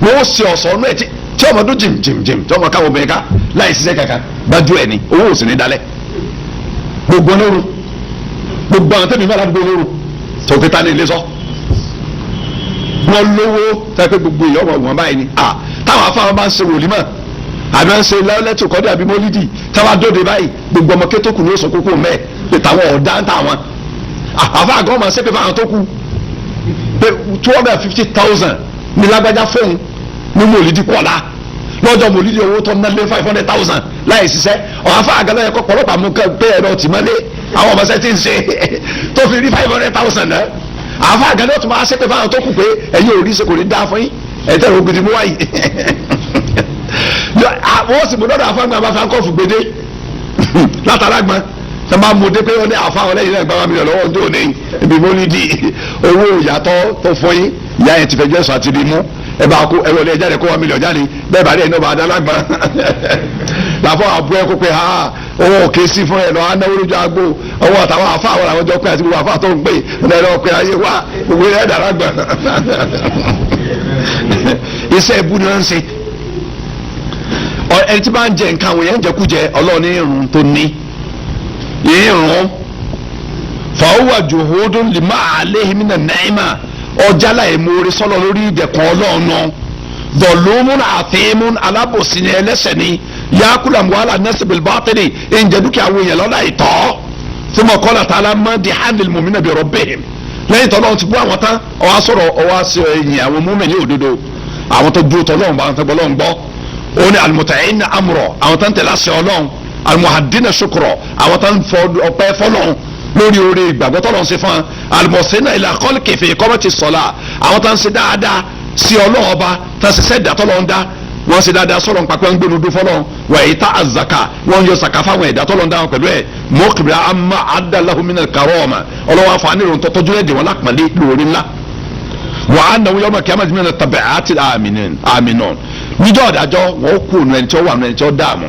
wọ́n ṣe ọ̀sán ọ̀nù ẹ̀ tí ọmọ dún jìm jìm jìm tí ọmọ káwọn obìnrin ká láì ṣiṣẹ́ kankan gbájú ẹ̀ ni owó ò sì ní dalẹ̀. Gbogbo olóru, gbogbo àwọn tẹ́mi mẹ́ta, gbogbo olóru tòkítà ní ilé sọ wọn lówó tẹ́ pé gbogbo ìyá ọmọ wọn báyìí ni. À táwọn afáwọn bá ń ṣe wòlímọ̀ àbí wọn ń ṣe lẹ́tù kọ́dí àbí mọ́lídì, táwọn adóde báyìí, gbogbo ọmọ kétókù ní oṣù kókó mẹ́ẹ̀ pé táwọn ọ̀dá ń táwọn àfa àgọ́ ọmọ ṣépè fáwọn tó kù pé 250,000 ní lágbájá fóun ní mọ́lídì kọ́lá lọ́jọ́ mọ́lídì, owó tó ń ná lé 500,000 láì ṣiṣẹ́. Ọ̀hánfà àgàlọ́ yẹ kọ́ pọ̀lọ́pàá mú kẹ́ pé ẹ̀rọ tìmọ́lé àwọn ọmọ sẹ́ ti ń ṣe tó fi rí 500,000 náà. Àfa àgàlọ́ tó máa ṣépè fáwọn tó kù pé ẹ̀yin ò rí ṣe, kò ní dáa fún yín, ẹ̀ tẹ̀rọ gidi mú wáyé. Wọ́n sì mú lọ́dọ̀ àfa gbọ́n àbáfà kọ́ọ̀fù gbédé látara gbọ́n tẹ máa mú dé pé wọ́n ní àfa àwọn lẹ́yìn náà gba 1 million lọ́wọ́ ọjọ́ òní ibi mọ́lídì, owó ìyàtọ̀ tó fún yín, ìyá yẹn ti fẹjọ́ ẹ̀sùn àti ibi mú ẹ bá kó ẹ wọlé ẹ jáde kó 1 million jáde bẹ́ẹ̀ bá rí ẹni ọba adálágbọ́n làfọ àbú ẹ kó pé ha owó òkè sí fún ẹ lọ anáwó lójú agbó owó àtàwọn àfa àwọn làwọn jọ pé àti gbogbo àfa tó ń pè ẹ lọ pé ayé wa gbogbo ẹ dàrá gbọ́n. Iṣẹ́ ìbú ni wọ́n ń ṣe. Ẹni tí bá ń jẹ nǹkan àwọn èèyàn ń jẹkújẹ, ọlọ́ọ̀ni irun tó ní irun fàáwà juhudun lima alayhi mina naima, ọjà láì mórí sọlọ lórí ìdẹ̀kùn ọlọ́ọ̀nà dọ̀lómún àfẹ́mún, alábòsí ni, ẹlẹ́sẹ̀ ni, yakula wàhálà nasibil batili, ǹjẹ́ dúkìá wo yẹn lọ́la ìtọ́ thumma qala ta'ala madihan lil mu'minina bi rabbihim. Lẹ́yìn tó lọ́wọ́ ti bú àwọn tán, ọwọ́ sọ̀rọ̀, ọwọ́ sọ ẹ̀yìn àwọn mùmínì òdodo, àwọn tó dúró tọ́lọ́run bá àwọn tó gbọ́ lọ́n gbọ́, ó ní al-muta'inna amra, àwọn tó ń tẹ̀lé àṣẹ ọlọ́run, al-muhaddina shukra, àwọn tó ń fọ ọpẹ́ fọlọ́run lórí oore ìgbàgbọ́ tọ́lọ́run ṣe fún wa, al-muhsinina ila khalqi fi iqamati ssalah, àwọn tó ń ṣe dáadáa sí ọlọ́run ọba, tó ń ṣiṣẹ́ ìdá tọ́lọ́run dá, wọ́n ṣe dáadáa sọ̀rọ̀ nípa pé wọ́n ń gbénu dún fọlọ́run, wà ìta àzàkà, wọ́n ń yọ sàkà fáwọn ẹ̀dá tọ́lọ́run dá wọn pẹ̀lú ẹ̀ mọ́kìrì àmà àdàláhu minal karama, ọlọ́wọ́ àfààní ìròyìn tọ́jú ẹ̀dẹ̀ wọn lápàlẹ́ lórí ńlá wà á náwó yọmọ kí a máa ti mìíràn tàbí àti àmìnà níjọ́ ọ̀dájọ́ wọn ó kú ònú ẹni tí ó wà nù ẹni tí ó dààmú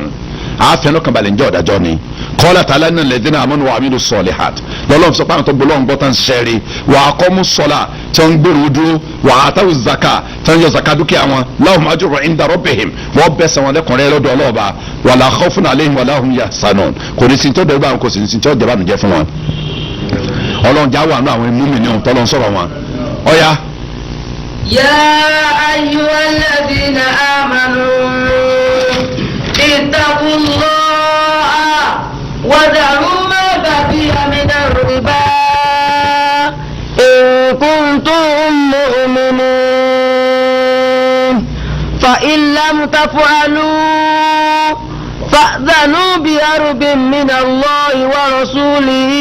àáfẹ́ lọ́kànbalẹ̀ níjọ́ ọ̀dájọ́ ni. Kọ́lá tààlà náà lẹ́dínà àmọ́nù wà amílù sọ̀lìhàt, lọ́lọ́run sọ pé àwọn tó gbọ́ lọ́n gbọ́ tán ṣiṣẹ́ rí, wà á kọ́ mú sọ́là tí wọ́n ń gbèrú dúró, wà á táwù zaka tí wọ́n yọ zaka dúkìá wọn, lahum ajrun inda rabbihim, wọ́n bẹ̀ sẹ́wọ̀n lẹ́kùnrin lọ́dọ̀ ọlọ́ọ̀ba, wala khawfun alayhim wala hum yahzanun, kò ní sin tó dẹ̀ bá wọn, kò sì ní sin tó jẹ́ bá nìjẹ́ fún wọn. Ọlọ́run já wà nù àwọn múmi-ní ohun tọ́lọ́ sọ̀rọ̀ wọn. Ọ̀ya. يا أيها الذين آمنوا اتقوا الله وذروا ما بقي من الربا إن كنتم مؤمنين. فإن لم تفعلوا فأذنوا بحرب من الله ورسوله،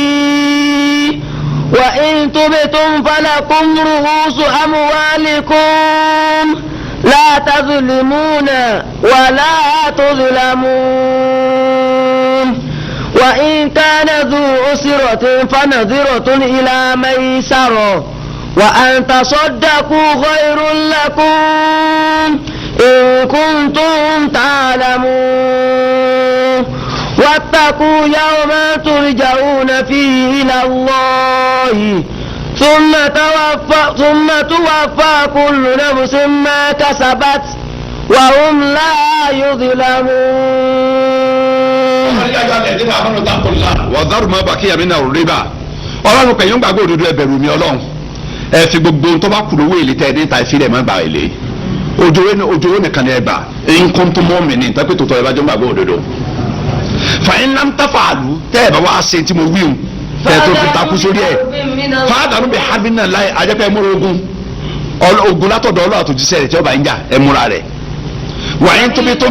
وإن تبتم فلكم رؤوس أموالكم لا تظلمون ولا تظلمون. وإن كان ذو عسرة فنظرة إلى ميسرة، وأن تصدقوا خير لكم إن كنتم تعلمون. واتقوا يوما ترجعون فيه إلى الله ثم توفى كل نفس ما كسبت وهم لا يظلمون. Wàdàrú ma bàkí yàmi náà rìbá, ọlọ́run kẹyìn gbàgbọ́ òdodo, ẹ bẹ̀rù mi ọlọ́run, ẹ fi gbogbo ohun tó bá kúrò owó èlé tẹ ẹ ní ta ìfilẹ̀ má gbà èlé, òjòwò nìkan ni ẹ gbà nǹkan tó mọ́ mi ní tẹ́pẹ́ tó tọ́ ẹ bá jọ gbàgbọ́ òdodo. Fàyín ńlá ń tàfà àlù tẹ́ ẹ bá wá ṣe tí mo wí hùn tẹ́ ẹ tó fi takú sórí ẹ, fàdánù bẹ hábí náà láì ajẹ́pẹ́ múra ogun ogun látọ̀dọ̀ ọlọ́ àtòjíṣẹ́ rẹ̀ tí ọba ń jà ẹ múra rẹ̀. Wàyín tóbi tó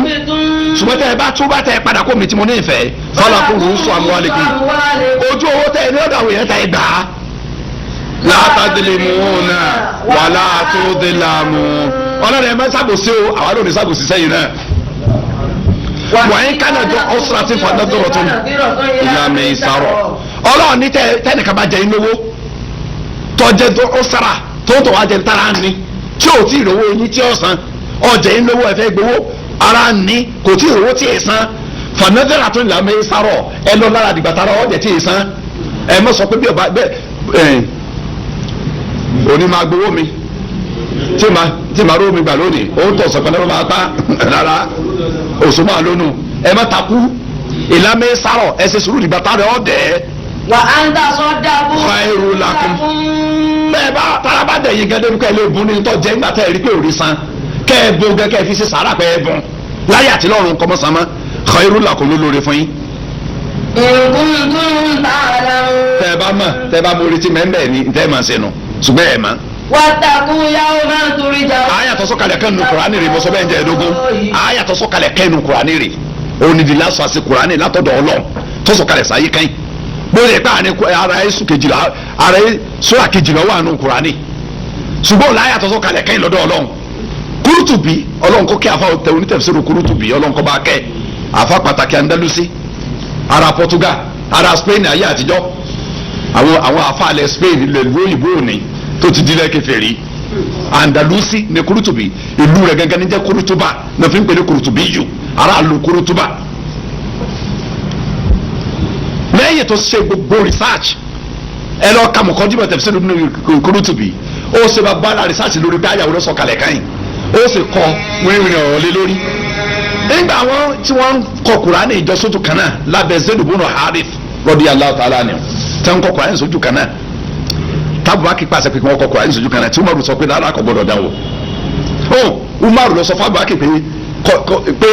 ṣùgbọ́n tẹ́ ẹ bá tó bá tẹ́ ẹ padà kó mi tí mo ní ìfẹ́ fọlá kó rú sọ àwọn àlekún ojú owó tẹ́ ẹ ní ọ̀dọ̀ àwọn èèyàn tẹ́ ẹ gbà á. Látàdínlẹ́mú náà wà látòdínlámú, ọlọ́run ẹ má ṣàbòsí o, àwa ló ní ṣàbòsí sẹ́yìn náà. Wàyí kánà tó ọ̀sán àti fanadọ́rọ̀ tó ìlànà ìsàrọ̀. Ọlọ́run ní tẹ́nìkan bá jẹ inú owó tọ́jẹ́ tó ọ̀sára tó tó wá jẹ ntara ní tí ò tí ì rówó yín tí ó san ọjẹ́ inú owó ẹ̀fẹ́ gbowó ara ní kò tí ì rówó tí ì san fanadọ́rọ̀ tó ìlànà ìsàrọ̀ ẹ lọ lára dìgbà tara ọjẹ́ tí ì san ẹ mọ̀ sọ pé bí ọba bẹ́ẹ̀ ẹ̀ òní máa gbowó mi tí ma rówó mi gbà lónìí ó tọ̀ sọ̀kan lọ́wọ́ máa pa rárá oṣù máa lónù ẹ má takú ìlànà sárọ̀ ẹ ṣe sùúrù dìgbà tá rẹ̀ ọ́ dẹ̀ ẹ́. Wa an tasaddaqu Khairu lakum. Bẹ́ẹ̀ bá tára bá dẹ̀ yín gan débi ká ẹ lè bùn ní tọ́ jẹ́ nígbà tẹ́ ẹ rí pé òrí san kẹ́ ẹ bùn gan kẹ́ ẹ fi ṣe sàárà pé ẹ bùn láyé àti lọ́run kọ́mọ́sánmọ́ khairu lakum ló lóore fún yín. In kuntum ta'lamun. Tẹ́ ẹ bá mọ̀ tẹ́ ẹ bá mọ orí tí mẹ́ńbẹ́ ni tẹ́ ẹ máa ṣe nù ṣùgbọ́n ẹ mọ̀. Wattaqu yawman turja'un. Aya tó sọ̀kalẹ̀ kẹ́nu Kùránì rè mọ́sọ́ bẹ́ẹ̀ ń jẹ́ ẹ̀dógún. Aya tó sọ̀kalẹ̀ kẹ́nu Kùránì rè onídìí lásán àti Kùránì látọ̀dọ̀ Ọlọ́run tó sọ̀kalẹ̀ sáyé kẹ́yìn. Bóyá ìpá àní ara ẹ̀sùn kejìlá ara sura kejìlá wà nù Kùránì. Ṣùgbọ́n aya tó sọ̀kalẹ̀ kẹ́yìn lọ́dọ̀ Ọlọ́run. Kúrútùbí Ọlọ́run kó kẹ́ àfa tẹ onítẹ̀fẹ́sẹ̀rù Kúrútùbí Ọlọ́run kó bá kẹ́ àfa pàtàkì Andalusi ara Portugal ara Spain ayé àtijọ́ àwọn àfa alẹ́ Spain ilẹ̀ ìlú òyìnbó òní tó ti di lẹ́kẹ̀fẹ̀ rí. Andalusi ní Kurutubi ìlú rẹ̀ gangan ní jẹ́ Kurutuba ní fi ń pè ní Kurutubi yù aráàlú Kurutuba. Lẹ́yìn tó ṣe gbogbo research ẹ lọ ka mọ̀kọ́ jíbọ̀ tẹ̀síìrì nínú Kurutubi ó ṣe bá bára research lórí pé àyàwó ló sọ kalẹ̀ káyìn ó sì kọ wíwìn ọ̀rọ̀ lé lórí. Nígbà wọn tí wọ́n ń kọ Kùránì ìjọ sójú kan náà lábẹ́ Zaid ibn Harith radiyallahu ta'ala anhu tí wọ́n ń kọ Kùránì sójú kan náà tábùbákì pàṣẹ pé kí wọ́n kọ Kùránì sójú kan náà tí Umaru sọ pé rárá kò gbọdọ̀ dánwò. Ó Umaru lọ sọ fún Abubakar pé pé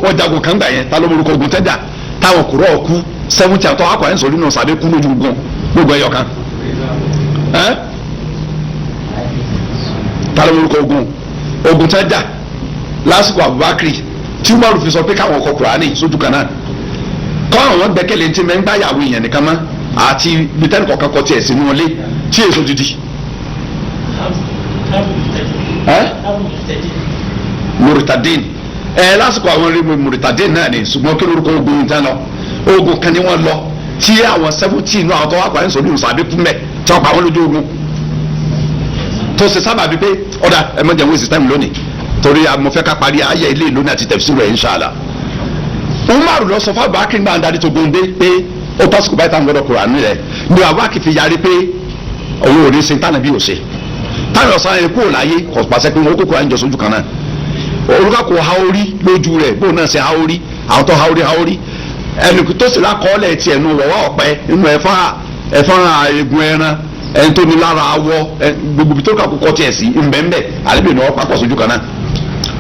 wọ́n jagun kan gbà yẹn ta ló morúkọ ogun tẹ́jà táwọn kúrọ̀ ọkú 70 àtọ́ Kùránì sójú náà sàbẹ̀ kú lójú ogun gbogbo ẹyọ kan. Ta ló morúkọ ogun ogun tẹ́jà lásìkò Abubakar tí Umaru fi sọ pé káwọn kọ Kùránì sójú kan náà kọ́ àwọn gbẹ́kẹ̀lé ntí mẹ́ ń gbáyàwó èèyàn nìkan mọ́ àti bitẹ́nì kọ̀ọ̀kan kọ tiẹ̀ sínú ilé tí èso didi. Muritadin ẹ lásìkò àwọn eré Muritadin náà ni ṣùgbọ́n kí lórúkọ ogun tán lọ ogun kan ni wọ́n lọ tí àwọn 70 inú àwọn tó wà pàrọ̀ sọ̀rọ̀ ìsàbí kú mẹ́ tí wọ́n pa wọ́n lójú ogun tó ṣe sábà bíi pé ọ̀dà ẹ mọ̀ jẹun waste time lónìí torí mo fẹ́ ká parí ayé ilé lónìí àti tafsir rẹ̀ inshallah. Umaru lọ sọ fún Abubakar gbà ń darí tó gbóndé pé ó tásìkò báyìí táwọn gbọdọ̀ Kùránì rẹ̀ ni Abubakar fi yarí pé òun ò ní ṣe tánà bí ò ṣe táwọn ọ̀sán yẹn kúrò láyé kò pàṣẹ pé wọn kó Kùránì jọ sójú kan náà olùkọ́ kò ha orí lójú rẹ̀ bóun náà ṣe ha orí àwọn tó ha orí ha orí ẹnì tó sì lákọọ́lẹ̀ tiẹ̀ nu wọ̀wọ́ ọ̀pẹ nínú ẹ̀fọn egun ẹran ẹni tó ní lára awọ gbogbo ibi tó kà kókó tiẹ̀ sí nbẹ̀nbẹ̀ àlébì ní wọ́n papọ̀ sójú kan náà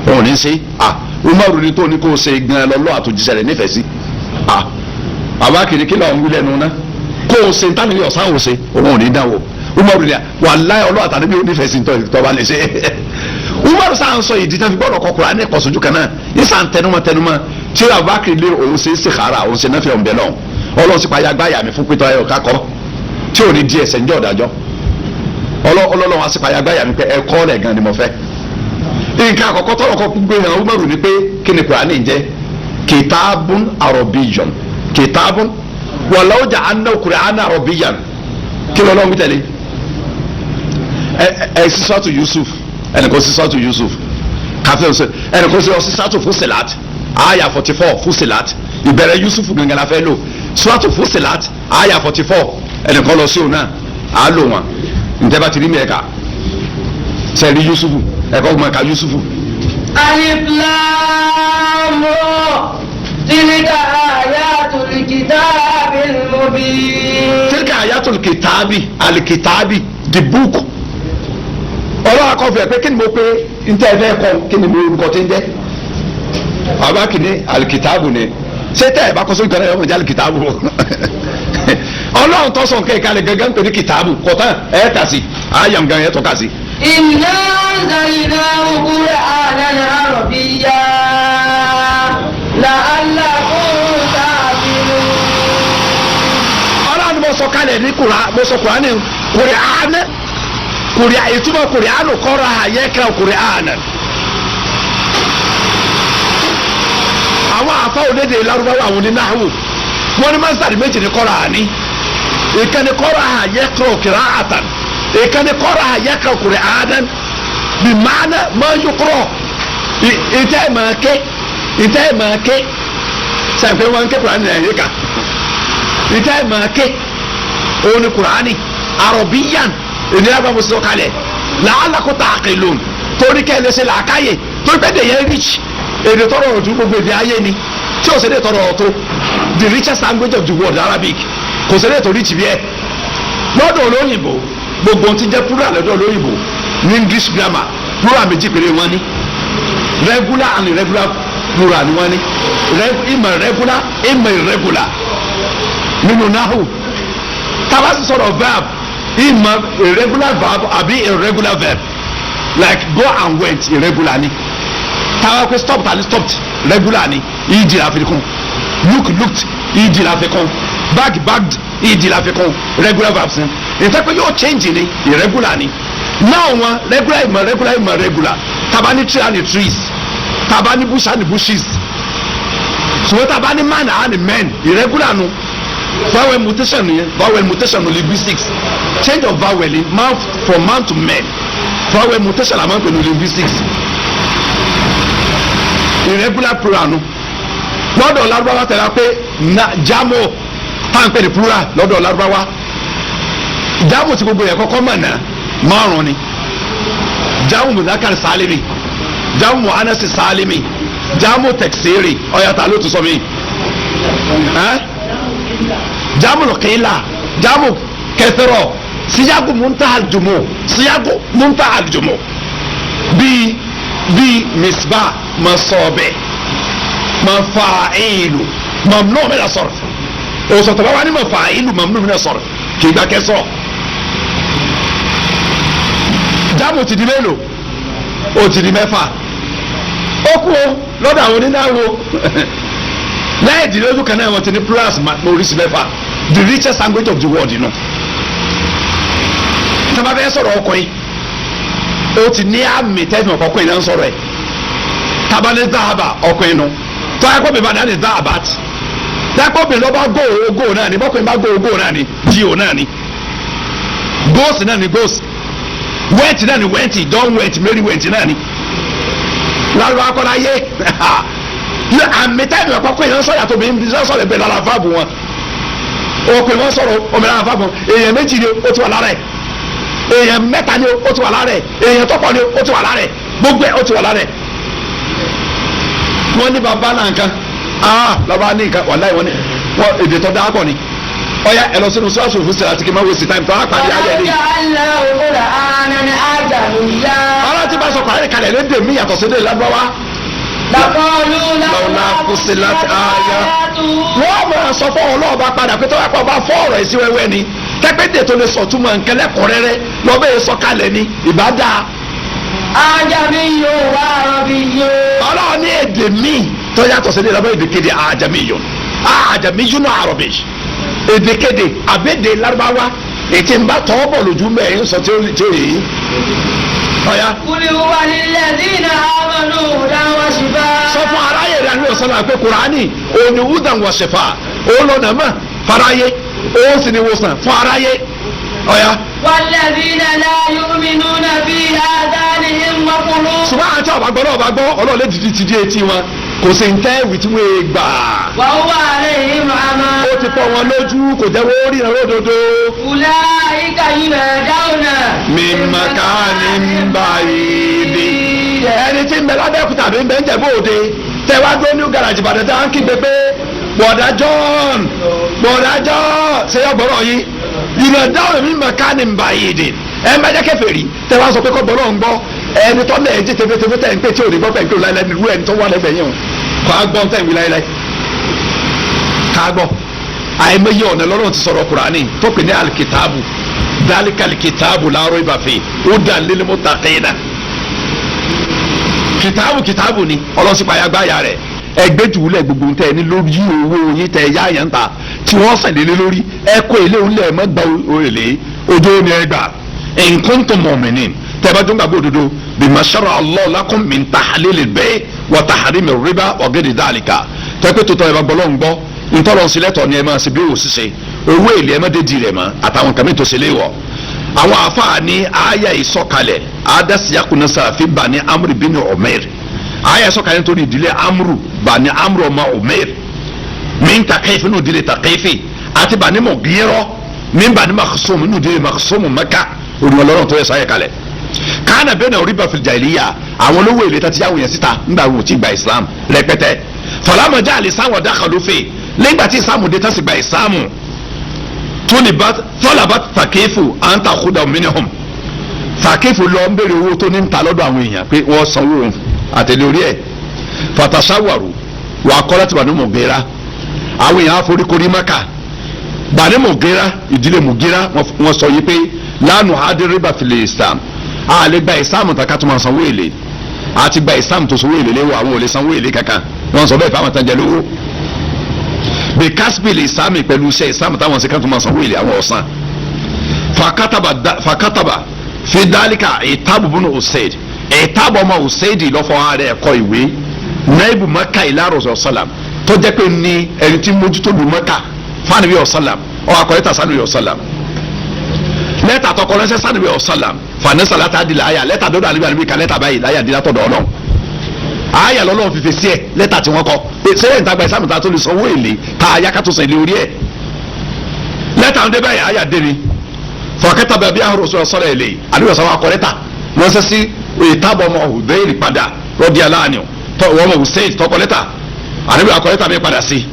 òun ní ṣe à Umaru ní tó ní kó ṣe gan lọ́lọ́ àtòjíṣẹ́ rẹ̀ nífẹ̀ẹ́ sí à bàbá kìnìkì lọ́ọ̀ ń wí lẹ́nu náà kó o ṣe ntánilẹ̀ ọ̀sán ò ṣe òun ò ní dánwò Umaru ní wàláhì ọlọ́ọ̀ àtàlẹ́bí ò nífẹ̀ẹ́ sí ntọ́ bá lè ṣe. Umaru sáà ń sọ ìdí tán fi gbọ́dọ̀ kọ Kùránì kọ sójú kan náà yíṣà ń tẹnumọ́ tẹnumọ́ tí Abubakar lé òun ṣe é ṣe xara òun ṣe náà fi ọ̀nbẹ lọ́hùn Ọlọ́run sì pa ya gbáyà mi fún pété ayọ̀ kakọ́ tí ò ní di ẹsẹ̀ ńjọ́ ọ̀dájọ́ Ọlọ́run á sì pa ya gbáyà mi pé ẹ̀kọ́ rẹ̀ gan ni mo fẹ́. Nǹkan àkọ́kọ́ tọ́lọ̀ kọ́ gbé hàn Umaru ni pé kí ni Kùránì jẹ́ kìtàbùn àrọ̀bíyàn kìtàbùn wàlọ́wọ́ jà anna Kùránì àrọ̀bíyàn kí lọ́lọ́run tẹ̀lé ẹ sísọ́tù Yusuf ẹnìkan sísọ́tù Yusuf káfíń sọ ẹnìkan sísọ́tù Fusilat àyà 44 Fusilat ìbẹ̀rẹ̀ Yusuf gangan la fẹ́ lò sọ́tù Fusilat àyà 44 ẹnìkan lọ sí òun náà à á lò wọn ǹjẹ́ bá ti rí mi ẹ̀ka sẹ́ẹ̀rí Yusuf ẹ̀kọ́ gbọ́n ẹ̀ka Yusuf. Alif Lam Ra tilka ayatul kitabil mubin. Tilka ayatul kitabi alikitabi the book ọlọ́wọ́ akọ́fẹ́ pé kí ni mo pé n tẹ́ ẹ fẹ́ kọ́ kí ni mo orúkọ tí ń jẹ́ bàbá kìíní alikitaabu ni ṣé tẹ́ ẹ bá kọ́ sójú kan náà yọ̀ọ́ mọ̀ jẹ́ alikitaabu ọlọ́run tó sọ nǹkan ìkàlẹ̀ gẹ́gẹ́ ń pè ní kìtaabu kọ̀tán ẹ̀ kà sí àyàm gan ẹ̀ tọ́ kà sí. Inna anzalnahu Qur'anan Arabiyyan la'allakum ta'qilun. Ọlọ́run mo sọ kalẹ̀ ní mo sọ Kùránì Kùránì kùrìà ìtumọ̀ kùrìànù kọ́ra àyẹ́kẹ́ kùrìànù. Àwọn àfa òdèdè Lárúbáwá, àwọn onínáhù, wọn ní masdar méjì ní kọ́ra àní. Ìkànnì قرأ يقرأ قراءة, ìkànnì قرأ يقرأ قرآنا بمعنى ما يقرأ, ìtẹ́ ẹ̀ máa ké, ìtẹ́ ẹ̀ máa ké. Sẹ́yìn pé wọ́n ń ké Kùránì nàìjíríà ká, ìtẹ́ ẹ̀ máa ké òun ni Kùránì عربيا ìdílé àgbà sọ kalẹ̀ لعلكم تعقلون, torí kẹ́ ẹ lè ṣe làákàyè, torí pé èdè yẹn rich, èdè tọrọ ọ̀tún gbogbo èdè ayé ni tí o ṣe lè tọrọ ọ̀tún, the richest language of the world, Arabic, kò ṣe lè tó rich bí ẹ lọ́dọ̀ olóyìnbó. Gbogbo ohun tí jẹ́ plural lọ́dọ̀ olóyìnbó ní English grammar, plural méjì péré wọ́n ní, regular and irregular plural ni wọ́n ní, ìmọ̀ regular, ìmọ̀ irregular. Nínú nahu, tàbá sì sọ̀rọ̀ verb, ìmọ̀ irregular verb àbí irregular verb, like go and went, irregular ni. Táwa pé stop tàbí stopped, regular ni, ed la fi kún. Look, looked, ed la fi kún. Bag, bagged, ed la fi kún, regular verbs ni. Ìtẹ́ pé yóò change ni, irregular ni. Náà wọn regular, ìmọ̀ regular, ìmọ̀ regular. Tàbá ní tree and trees, tàbá ní bush and bushes, ṣùgbọ́n tàbá ní man and men, irregular nu. Vowel mutation ni, vowel mutation no linguistics, change of vowel in man, from man to men, vowel mutation la máa ń pè ní linguistics. Irregular plural nu. Lọ́dọ̀ Lárúbáwá tẹ̀lé pé na jamo tá à ń pè ní plural lọ́dọ̀ Lárúbáwá, jamo tí gbogbo yẹn kọ́kọ́ mọ̀ náà, márùn ni: jamu مذكر سالم, jamu مؤنث سالم, jamu تكسير. Ọ̀yàtà ló tún sọ mí jamu قلة, jamu كثرة, صيغ منتهى الجموع, صيغ منتهى الجموع, bíi bíi مصباح, مصابيح, مفاعيل, ممنوع من الصرف. Òsòtò bá wà ní مفاعيل, ممنوع من الصرف, kì í gbà kẹsọ. Jámù ti di mélòó? Ó ti di mẹ́fà. Ó kú o lọ́dọ̀ àwọn onínáwó láì di lójú kan náà, wọ́n ti ní plurals oríṣi mẹ́fà, the richest language of the world. Tí wọ́n bá fẹ́ sọ̀rọ̀ ọkùnrin, ó ti ní àmì tẹ́sán ọkùnrin náà ń sọ̀rọ̀ ẹ̀. Tábà ní ذهب, ọkùnrin nu. Tọ́yà kó bèbá dání ذهبت, tẹ́kọ̀ bèbá lọ́ba go, o go náà ni. Bọ́kùnrin bá go, o go náà ni, go náà ni, goes náà ni, goes. Went náà ni went, John went, Mary went náà ni. Lárúbá akọ́lá yé àmì tẹ́lẹ̀ ọkùnrin náà sọ̀rọ̀ àtòbí sọ̀rọ̀ ẹgbẹ́ lára fáàbù wọn. Ọkùnrin wọn sọ̀rọ̀ ọmọ lára fáàbù wọn. Èèyàn méjì ni ó ti wà lára ẹ̀, èèyàn mẹ́ta ni ó ti wà lára ẹ̀, èèyàn tọ́pọ̀ ni ó ti wà lára ẹ̀, gbogbo ẹ̀ ó ti wà lára ẹ̀. Wọ́n ní bàbá náà nǹkan, ah, lọ́ba ní nǹkan, wàláì wọ́n ní wọ́n èdè tó dáa pọ̀ ni. Ọ̀ya, ẹ lọ sínú sọ́ọ̀sì òfin àti kí n má waste time tó á pàdé ayé ni. Ọlọ́run ti bá sọ kọ̀ọ̀rẹ́ kalẹ̀ lédè mí yàtọ̀ sí èdè Lárúbáwá. لولا فصلت آياته. Wọ́n máa sọ fún ọlọ́ọ̀bá padà pé tọ́wọ́ pọ̀ bá fọ́ ọ̀rọ̀ ẹ̀ sí wẹ́wẹ́ ni, tẹ́pẹ́tẹ̀ tó lè sọ túmọ̀ nǹkan lẹ́kọ̀ọ́rẹ́rẹ́ lọ́bẹ̀ yẹn sọ kalẹ̀ ni ìbá dáa. أعجمي وعربي. Ọlọ́run ní èdè míì tó yàtọ̀ sí èdè Lárúbáwá, èdè kéde, أعجمي, أعجمي عربي, èdè kéde àbẹ́dẹ Lárúbáwá, ètí ń bá tọ́ bọ̀ lójú mẹ́rin sọ tí ó yìí ọ̀ya. قل هو للذين آمنوا هدى وشفاء. Sọ fún aráyè rẹ̀ ní ọ̀sán náà pé Kùránì òun ni هدى وشفاء, òun lọ́nà mọ̀ faraye, òun sì ni wòsàn fún aráyé. Ọ̀ya. والذين لا يؤمنون في آذانهم وقر. Ṣùgbọ́n àti ọ̀bà gbọ́ náà ọ̀bà gbọ́, Ọlọ́run lè dìdí ti di etí wọn, kò sí ń tẹ́ ìwì tí wọ́n gbà. وهو عليهم عمى. Ó ti pọ̀ wọn lójú, kò jẹ́ wọ́n rí ìrànwọ́ òdodo. أولئك ينادون من مكان بعيد. Ẹni tí ń bẹ lábẹ́òkúta àbí ń bẹ ń jẹ̀bú òde, tẹ wá dúró ní garaajì Ìbàdàn tí wọ́n ń kígbe pé "Bọ̀dá John, Bọ̀dá John", ṣé yọ gbọ́rọ̀ yìí? ينادون من مكان بعيد. Ẹ ń bá jẹ́ kèfèrí, tẹ wá sọ pé kọ́ gbọ́rọ̀ ń gbọ́, ẹni tó lẹ̀ ẹ́ tẹfẹ́tẹfẹ́ tẹ̀ ń pè tí ò ní gbọ́ pẹ̀ ń pè láíláí, irú ẹni tó wà lẹ́gbẹ̀ẹ́ yẹn o kọ́ á gbọ́n tẹ̀ ń wí láíláí ká gbọ́. Àìmọye ọ̀nà lọ́rùn ti sọ̀rọ̀ Kùránì tó pè ní الكتاب, ذلك الكتاب لا ريب فيه هدى للمتقين. Kìtàbù kìtàbù ni ọlọ́sìpáyà gbáyà rẹ̀. Ẹgbẹ́ jùlẹ̀ gbogbo tẹ ní lórí owó yín tẹ yá yẹn ń ta tí wọ́n sẹ̀lẹ̀ lé lórí, ẹ kó ilé òun lẹ̀ mọ́ gba òrèlé ojú ni ẹ gbà. إن كنتم مؤمنين, tẹ́ bá dún gbàgbọ́ òdodo, بما شرع الله لكم من تحليل البيع وتحريم الربا وغير ذلك. Tẹ́pẹ́ tó tọ́ ẹ bá gbọ́ lọ́n gbọ́ ntọ́lọ́ sílẹ̀tọ̀ ni ẹ máa ṣe bí òwò ṣíṣe owó èlé ẹ má dé di rẹ̀ mọ́ àtàwọn kàmí tó ṣe léwọ̀. Àwọn àfáà ní àyà ìsọ̀kalẹ̀ adásíyàkùnà sàfi bani amúrì bínú Umair, àyà ìsọ̀kalẹ̀ nítorí ìdílé amúrù bani amúrù ọmọ Umair min Taqifi nínú ìdílé Taqifi àti bani Mugira min bani Makhsum nínú ìdílé Makhsum Mẹ́kà olùwàlọ́rọ̀ tó yẹ sọ àyẹ̀kalẹ̀ kánà bẹ́ẹ̀ náà riba fil jahiliya àwọn olówó èlé tá ti yáwó yẹn síta ńgbà wò tí gba Islam rẹpẹtẹ fọlámọjá àlìsáwọ̀ dákàlófè lẹ́gbà tí Islam dé tá sì gba Islam tọ́lá Taqifu à ń ta kúdà minhum. Taqifu lọ ń béèrè owó tó ní ń ta lọ́dọ̀ àwọn èèyàn pé wọ́n sanwó àtẹ̀lé orí ẹ̀ fatasawaru wà á kọ́ láti Bani Mugira àwọn èèyàn àforíkorí Maka Bani Mugira ìdílé Mugira wọ́n sọ yìí pé lánàá adé riba fil Islam a lè gba ìsáàmù tàkà tó máa sanwó èlé a ti gba ìsáàmù tó sanwó èlé léwọ àwọn ò lè sanwó èlé kankan wọ́n sọ bẹ́ẹ̀ fáwọn tán jẹ lówó bí kásìbìlì ìsáàmì pẹ̀lú iṣẹ́ ìsáàmù táwọn ṣe kàn tó máa sanwó èlé àwọn ọ̀sán. Fakataba fi dálíkà ìtàbùbùnú Usaid ìtàbù ọmọ Usaid lọ́fọ̀ ara ẹ̀ kọ ìwé naibu Maka ìlàrọ̀ ọ̀sálàm tó jẹ́ pé ní ẹni tí mójútó lu Maka fáànù ọ̀sálàm ọ̀ akọ̀yẹ́ta sánú ọ̀sálàm lẹ́tà tọkọ ránṣẹ́ sanabi ọ̀sálàm fanisa láti adìlẹ̀ àyà lẹ́tà dọ́dọ̀ àlùbí àlùbí kan lẹ́tà báyìí láyà àdìlẹ̀ àtọ̀dọ̀ ọlọ́run àyà lọ́lọ́run fífi sí ẹ̀ lẹ́tà tí wọ́n kọ sẹ́yìn ìtagbà ìsàmù tá a tó lè sanwó èlé tá a yá ká tó san èlé orí ẹ̀ lẹ́tà ń dé báyìí àyà dé ni fọkẹ́tà bẹ́ẹ̀ bí ahọ́rọ̀ sọ̀rọ̀ sọ̀rọ̀ èlé àlùbí ọ̀sán wa kọ lẹ́tà ránṣẹ́ sí ìtàbọ̀ ọmọ Hudayl padà rọ́dí aláàánú ọmọ Hussein tọkọ lẹ́tà àlùbí akọ lẹ́tà mi padà sí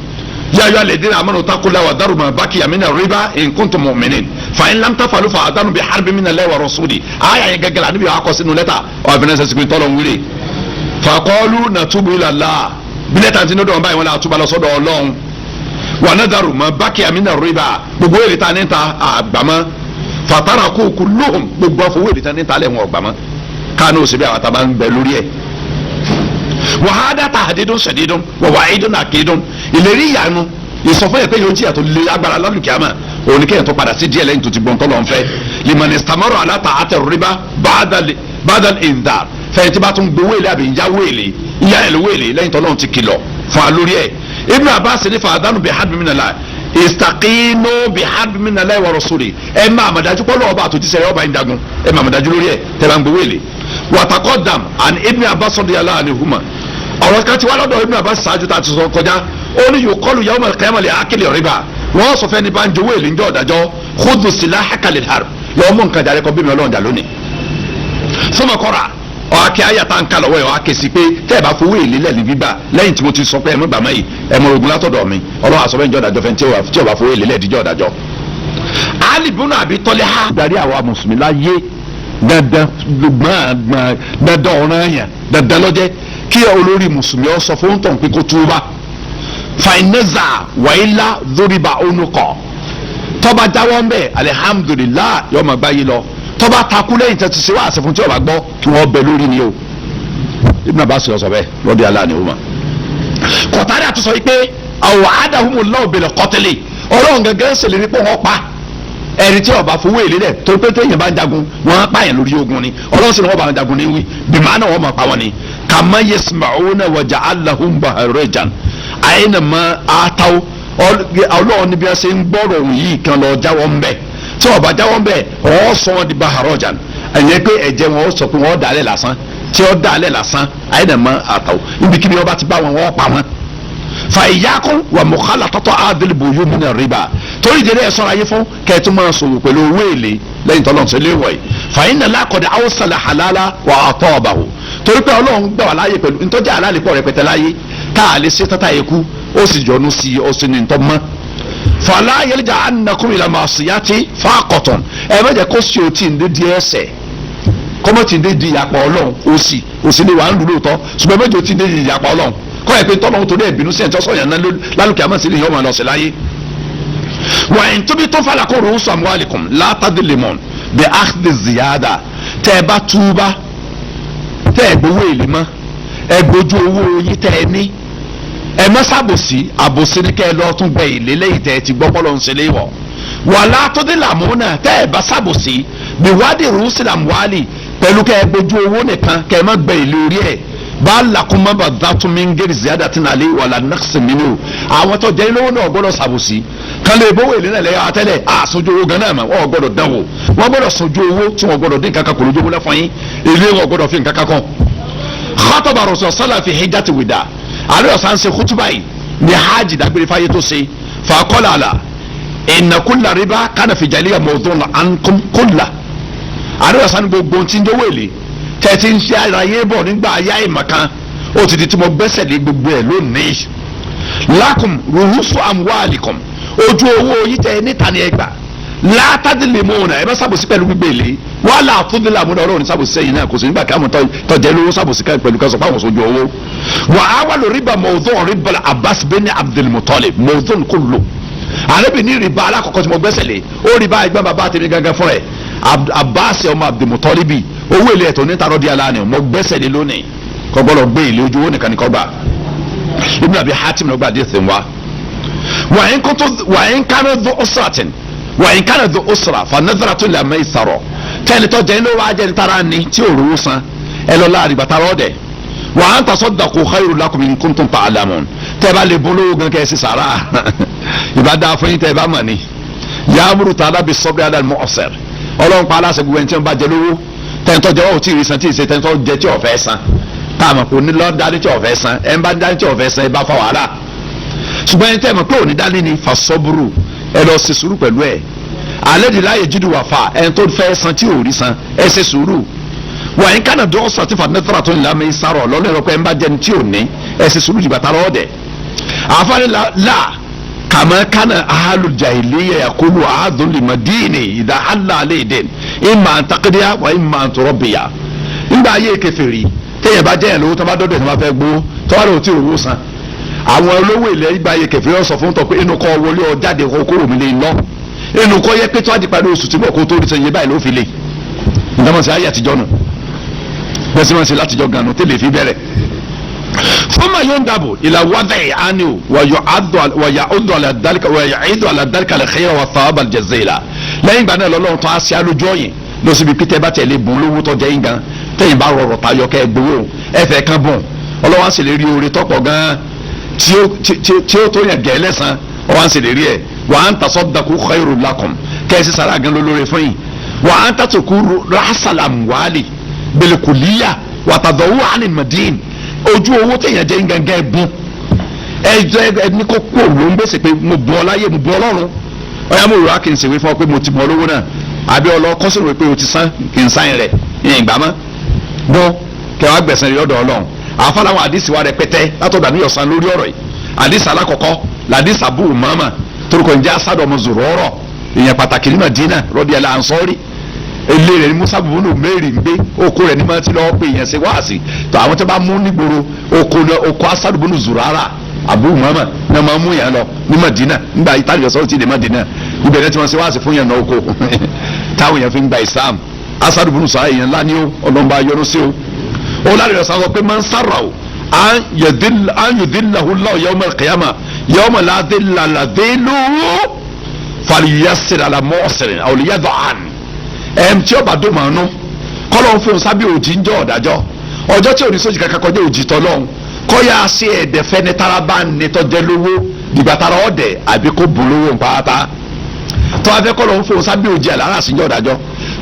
ya ayyuha alladhina amanu taqullaha wa dharu ma baqiya mina riba in kuntum mu'minin fa in lam taf'alu fa'adhanu bi harbin mina Allahi wa rasuli. Aya yẹn gẹ́gẹ́ la níbi akọ sínú lẹ́tà ọ̀fìnà sẹ́sìkì tọ́lọ̀ ń wílé faqalu natubu ila Allah bí lẹ́tà ti ní dọ̀wọ́n báyìí wọn là túbà lọ sọ́dọ̀ Ọlọ́run wa nadharu ma baqiya mina riba gbogbo èrè ta ní ta àgbàmọ́ fataraku kulluhum gbogbo afọwọ́ èrè ta ní ta lẹ̀ wọn ọ̀gbàmọ́ káànù òsèbí àwọn àtàbà ń bẹ lórí ẹ̀ wàhádà tàdídùn sẹ̀dídùn wàwáìdùn àkídùn ìlérí ìyanu ìsọfún yẹn pé yóò jìyà tó lé agbára lálùkìámà òun ni kéèyàn tó padà sí díẹ̀ lẹ́yìn tó ti gbọ́n tọ́lọ́ nfẹ́ limanistamaro aláta àtẹrùríbá bàdàl ìndà fẹ́yìn tí bá tún gbowó èlé àbí ìyáwó èlé ìyá ẹ̀ lówó èlé lẹ́yìn tọ́lọ́run ti kìlọ̀ fún wa lórí ẹ̀. Ibn Abbas ní fàdánù bí hàbí minala istaqinu bí hàbí minala wa rasuli ẹ máa mọ̀dájú pọ́ lọ́wọ́ bá àtúntí sẹ́yìn ọba ìdagun ẹ máa mọ̀dájú lórí ẹ̀ tẹ́ bá ń gbowó èlé. Wàtàkọ́dàm and Ibn Abbas radiyallahu anhuma ọ̀rọ̀ kan ti wá lọ́dọ̀ Ibn Abbas ṣáájú tá a ti sọ kọjá ó ní yuqalu yawmal qiyamah li akili riba wọ́n sọ fẹ́ni bá ń jowó èlé ńjọ́ ọ̀dájọ́ khudhu silahaka lil harb lọ́wọ́ mú nǹkan jàre kọ́ bí mi ọlọ́run jà lónìí. Sọmọ kọ́ra ọ̀hà kí ayé àtàǹkà lọ́wọ́ ẹ̀ ọ̀hà kèsì pé tẹ́ ẹ bá fowó èlé lẹ́ni gbígbà lẹ́yìn tí mo ti sọ pé ẹ mọ́ gbàmọ́ yìí ẹ mọ ogun látọ̀dọ̀ mi ọlọ́run àsọ bẹ́ẹ̀ ńjọ́ ọ̀dájọ́ fẹ́ tí ò bá fowó èlé lẹ́ẹ̀díjọ́ ọ̀dájọ́. Ali ibn Abi Talha darí àwa mùsùlùmí láyé dandan gbọ̀ngbọ̀n dandan ọ̀ràn yẹn dandan lọ́jẹ́ kí olórí mùsùlùmí ọ sọ fún tọ̀ pé kó túbà fainaza wàhálà dóríba onukọ tọ́ba jáwọ́ ńbẹ alihamudulilayi yóò máa gbáyé lọ tọ́ba takú lẹ́yìn tẹ́tí sí wàásù fún tí ó bá gbọ́ kí wọ́n bẹ lórí ni o. Ibn Abbas sọ bẹ́ẹ̀ lọ́dí aláàánú wọn. Kọ̀tàrí àtúnṣe yìí pé àwọn àdàhùnmùlá bil qatli ọlọ́run gẹ́gẹ́ ṣèlérí pé wọ́n pa ẹni tí ó bá fowó èlé rẹ torí pé téèyàn bá ń jagun wọn á pààyàn lórí ogun ni ọlọ́run sì ni wọ́n bá ń jagun ní wí bìmọ̀ náà wọ́n máa pa wọ́n ni. Kàmá yasma'una wa ja'alahum baharajan àyìnà mọ́ àtàwọ̀ ọlọ́run níbi ẹsẹ̀ ń gbọ́rọ̀ òun yìí kan lọ jáwọ́ ń bẹ̀ tí ó bá jáwọ́ ń bẹ̀ ọ̀ sọ wọn di baharajan ẹ̀yẹ pé ẹ̀jẹ̀ wọn ó sọ pé wọ́n dàlẹ̀ lásán tí ó dàlẹ̀ lásán àyìnà mọ́ àtàwọ̀ ibikíbi wọn bá ti bá wọn wọ́n pa wọn fàyàkùn wà mọ̀kálà tọ́tọ́ àdìlìbò yóò múnà rìbá torí ìdílé ẹ̀ sọ́ra yé fún kẹ́ẹ̀tún máa sòwò pẹ̀lú owó èlé lẹ́yìn tọ́lọ́ ṣe léwọ̀ yìí fàyínà lákọ̀dé àwòsàlẹ̀ halala wà àtọ́ ọ̀bà wò torí pé ọlọ́run gbà wá láàyè pẹ̀lú ntọ́jà aláàlẹ́ pọ̀ rẹpẹtẹ láyé tá a lè ṣe tátà yẹ kú ó sì yọnu sí i ó sì ní ntọ́ mọ́ fàlà yẹlẹjà ànàkùn ìlànà àṣìyàtì fàkọ̀tàn ẹ má jẹ́ kó sí o tí ń dé di ẹsẹ̀ kọ́mọ̀tì ń dé di ìyàpọ̀ ọlọ́run òsì òsì ni wàá ń lù lóòótọ́ ṣùgbọ́n mẹ́jọ tí ń dé di ìyàpọ̀ ọlọ́run kọ́ ẹ̀ pé tọ́lọ́hún torí ẹ̀ bínú sí ẹ̀ tí ó sọ̀yàn náà lálùkẹ́ àmọ́ sí ni yọ́ máa lọ sí láyé. wà á tóbi tó fàlà kó rò ó sọ àmúhàlìkùn látàdé lemon bí áxdì ziyada tẹ́ ẹ bá túbá tẹ́ ẹ gbowó èlé mọ́ ẹ gbójú owó yín tẹ́ ẹ ní ẹ má ṣàbòsí àbòsí ni kẹ́ ẹ lọ́ọ́ tún gbẹ èlé lẹ́yìn tẹ́ ẹ ti gbọ́ pọ́lọ́ ń ṣe léwọ̀ wà látọ́dé làmúnà tẹ́ ẹ bá ṣàbòsí bí wádìí rúùsì làmúhàlì pẹ̀lú kẹ́ ẹ gbójú owó nìkan kẹ́ ẹ má gbẹ èlé orí ẹ̀ Bá lakuma bá dátún mi ń gé ziyada tí nàlẹ́ wàlà nàkṣẹ́ mi ni o. Àwọn tó jẹ́ lówó náà gbọ́dọ̀ ṣàbòsí kan lè bówó èlé náà lẹ́yìn àtẹ́lẹ̀ àsojú owó gan náà mà wọ́n gbọ́dọ̀ dánwò, wọ́n gbọ́dọ̀ sojú owó tí wọ́n gbọ́dọ̀ dín kankan kò lójú owó lẹ́fọ̀n yín, èlé wọn gbọ́dọ̀ fi nǹkan kan. Khataba Rasul sallallahu fi hijjati wida, àlọ́ ọ̀sán ṣe kútúbà yìí ní hajj dágbére fáyé tó ṣe fàkọ́lá àlà inna kulla riba kana fi jahiliya mawdu'un ankum kulla. Àlọ́ ọ̀sán gbogbo tí ń dówó èlé tẹ̀tí ń ṣe àlàyé bọ̀ nígbà ayé àìmọ̀kan ó ti di tí mo gbẹ́sẹ̀ lé gbogbo ẹ̀ lónìí. Lakum ruhusu amwalikum, ojú owó yìí tẹ níta ni ẹ gbà, látàdínlẹ̀mọ́nà ẹ bá ṣàbòsí pẹ̀lú gbígbé ilé wàhálà àtúndínláàmúnà ọlọ́run ṣàbòsí sẹ́yìn náà kò sí nígbà kí àwọn tọ́jẹ́ lówó ṣàbòsí pẹ̀lú kẹsàn-án fáwọn sojú owó. Wà á wà lórí riba mawdu' riba Abbas bin Abdul Muttalib mawdu' kullu. Àrẹ́bì ní riba alákọ̀ọ́kọ́ tí mo gbẹ́sẹ̀ lé ó riba ẹgbẹ́ bàbá tèmi gangan fún ẹ̀ Abbas ọmọ Abdul Muttalibi owó ilé ẹ̀tọ́ níta rọ́dí aláàánú mo gbẹ́sẹ̀ lé lónìí kò gbọ́dọ̀ gbé ilé ojú owó nìkan ní kò gbà. Ibn Abi Hatim ló gbà dé sìn wa. Wà ń kánú dó usratin wà ń kánú dó usra fa nadratun la maysara, tẹ́lẹ̀ tó jẹ́ ní wàá jẹ́ ní tara ni tí ò rówó san ẹ lọ láàrin bàtà rọ́ọ̀dẹ̀. Wa an tasaddaqu khayrun lakum in kuntum ta'lamun, tẹ́ bá lè bolówó gan kẹ́ ẹ sì sàrà ìbá dáa fún yín tẹ́ bá mọ̀ ni. Ya'muru ta'ala bis-sabri 'ala al-mu'sir, ọlọ́run pa aláṣẹ gbogbo ẹni tí wọ́n bá jẹ lówó tẹ́ntọ́ jẹ́ wọ́n ò tí ì rí san tí ì ṣe tẹ́ntọ́ jẹ tí ò fẹ́ san tá a mọ̀ kò ní lọ́ dání tí ò fẹ́ san ẹ̀ ń bá dání tí ò fẹ́ san ẹ bá fa wàhálà. Ṣùgbọ́n ẹni tẹ́ mọ̀ pé òní dání ni fasọ́búrú ẹ lọ ṣe sùúrù pẹ̀lú ẹ̀. Alẹ́ di láàyè jídù wà fà ẹni tó fẹ́ san tí ò rí san ẹ ṣe sùúrù. Wà ń kánà dọ́ sọ àti fàdínẹ́tàrà tó ń lámì sárọ̀ lọ́nà ẹ̀rọ pé ẹ ń bá jẹni tí ò ní ẹ ṣe sùúrù jìbàtà lọ́wọ́ dẹ̀. Àfáàní la kàmá kánà ahalu jahiliya yakulu ahadun limadini ìdá hàlà alẹ́ ìdẹ́n ìmà àǹtakìdíyà wà ìmà àǹtọ̀rọ̀bìyà. Nígbà ayé kèfèrí téèyàn bá jẹ́yàn lówó tó bá dọ́dọ̀ tó bá fẹ́ gbowó tó bá lòó tí ò san àwọn olówó ilẹ̀ ìgbà ayé kèfèrí ó sọ fún tọ pé inú kọ́ wọlé ọ jáde kó kúrò mí lé lọ inú kọ́ yẹ pé tó àdìpá ní oṣù tí mo kó tó rí sẹ́yìn báyìí ló fi lè ìdámọ̀sí ayé àtijọ́ nù bẹ́sẹ̀ máa ń ṣe látijọ́ gan-an tẹ́lẹ̀ fi bẹ̀rẹ̀. Fúnma yóò ń dàbò ìlà wádà ìhánì o wàyà ọdún àlàdálíkà lẹ́xẹ́yà wà fàábà jẹ̀zẹ̀lá. Lẹ́yìn ìgbà náà lọ́lọ́run tó á ṣe alójú ọ̀yìn lọ síbi pété bá tẹ̀lé bùn lówó tó jẹ́ yín gan tẹ̀yìn bá rọrọ̀ tayọ kẹ́ ẹ gbowó ẹ fẹ́ kán bùn ọlọ́wọ́n á sì lè rí oore tọ́pọ̀ gan tí ó tó yàn gẹ́ lẹ́sàn ọwọ́n á sì lè rí ẹ̀ wa an tasaddaqu khayrun lakum kẹ́ ẹ sì sàrà gan lólórí fún yín wa an tatruku ra'sal amwali bil kulliya wa tadawwu 'anil madin ojú owó tẹ̀yàn jẹ́ gangan ẹ bùn ẹ jẹ́ ẹni kó kó ló ń gbèsè pé mo bùn ọ láyé mo bùn ọ lọ́run ọ̀yá mo rò á kì í ṣèwé fún ọ pé mo ti bùn ọ lówó náà àbí ọlọ kọ́sìrò pé o ti san kì í sáyìn rẹ̀ ìyẹn ìgbà mọ́ bọ́ kẹwàá gbẹ̀sẹ̀ rí ọ̀dọ̀ ọlọ́run àfọláwọn àdìsí wa rẹpẹtẹ látọ̀dọ̀ àníyàn san lórí ọ̀rọ̀ yìí àdìsí alákọ̀ọ́kọ́ làdìsí Abu Umama torúkọ ń jẹ́ asádọ̀ ọmọ Zurara ìyẹn pàtàkì ní Madina rọ́dí ẹ̀ lansọ́rí ilé rẹ̀ ní Musa bùbùnú mẹ́rin ń gbé oko rẹ̀ ní ma ti lọ́ọ́ pé ìyẹn ṣe wáàsí tó àwọn tó bá mú nígboro oko asádọ̀ bùnú Zurara Abu Umama ní ma mú yẹn lọ ní Madina nígbà ìtàlẹ̀ sọ́ọ́ ti dé Madina ibẹ̀ ní ti wọ́n ṣe wáàsí fún yẹn náà oko táwọn yẹn fi ń gba Islam asádọ̀ bùnú sọ̀rọ̀ yẹn ńlá ni ó ọlọ́mọba yọ́nú sí o olùdarí sọ pé man sarra o an yudillahu Allahu yawma al-qiyamah yawma la dhilla la dhilluhu falyassir ala mu'sirin aw liyad'a an ẹ̀m tí ó bá dùn màánú kọ́lọ́ ń fún sábẹ́ òjì ń jọ ọ̀dájọ́ ọjọ́ tí òní sójì kankan kọjá òjì tọ́lọ́hún kọ́yà sí ẹ̀dẹ̀fẹ́ ní taraba ní tọ́jẹ́ lówó dìgbà tara ọ̀dẹ̀ àbí kó bùn lówó pátá tó a fẹ́ kọ́lọ́ ń fún sábẹ́ òjì àlárà sí ń jọ ọ̀dájọ́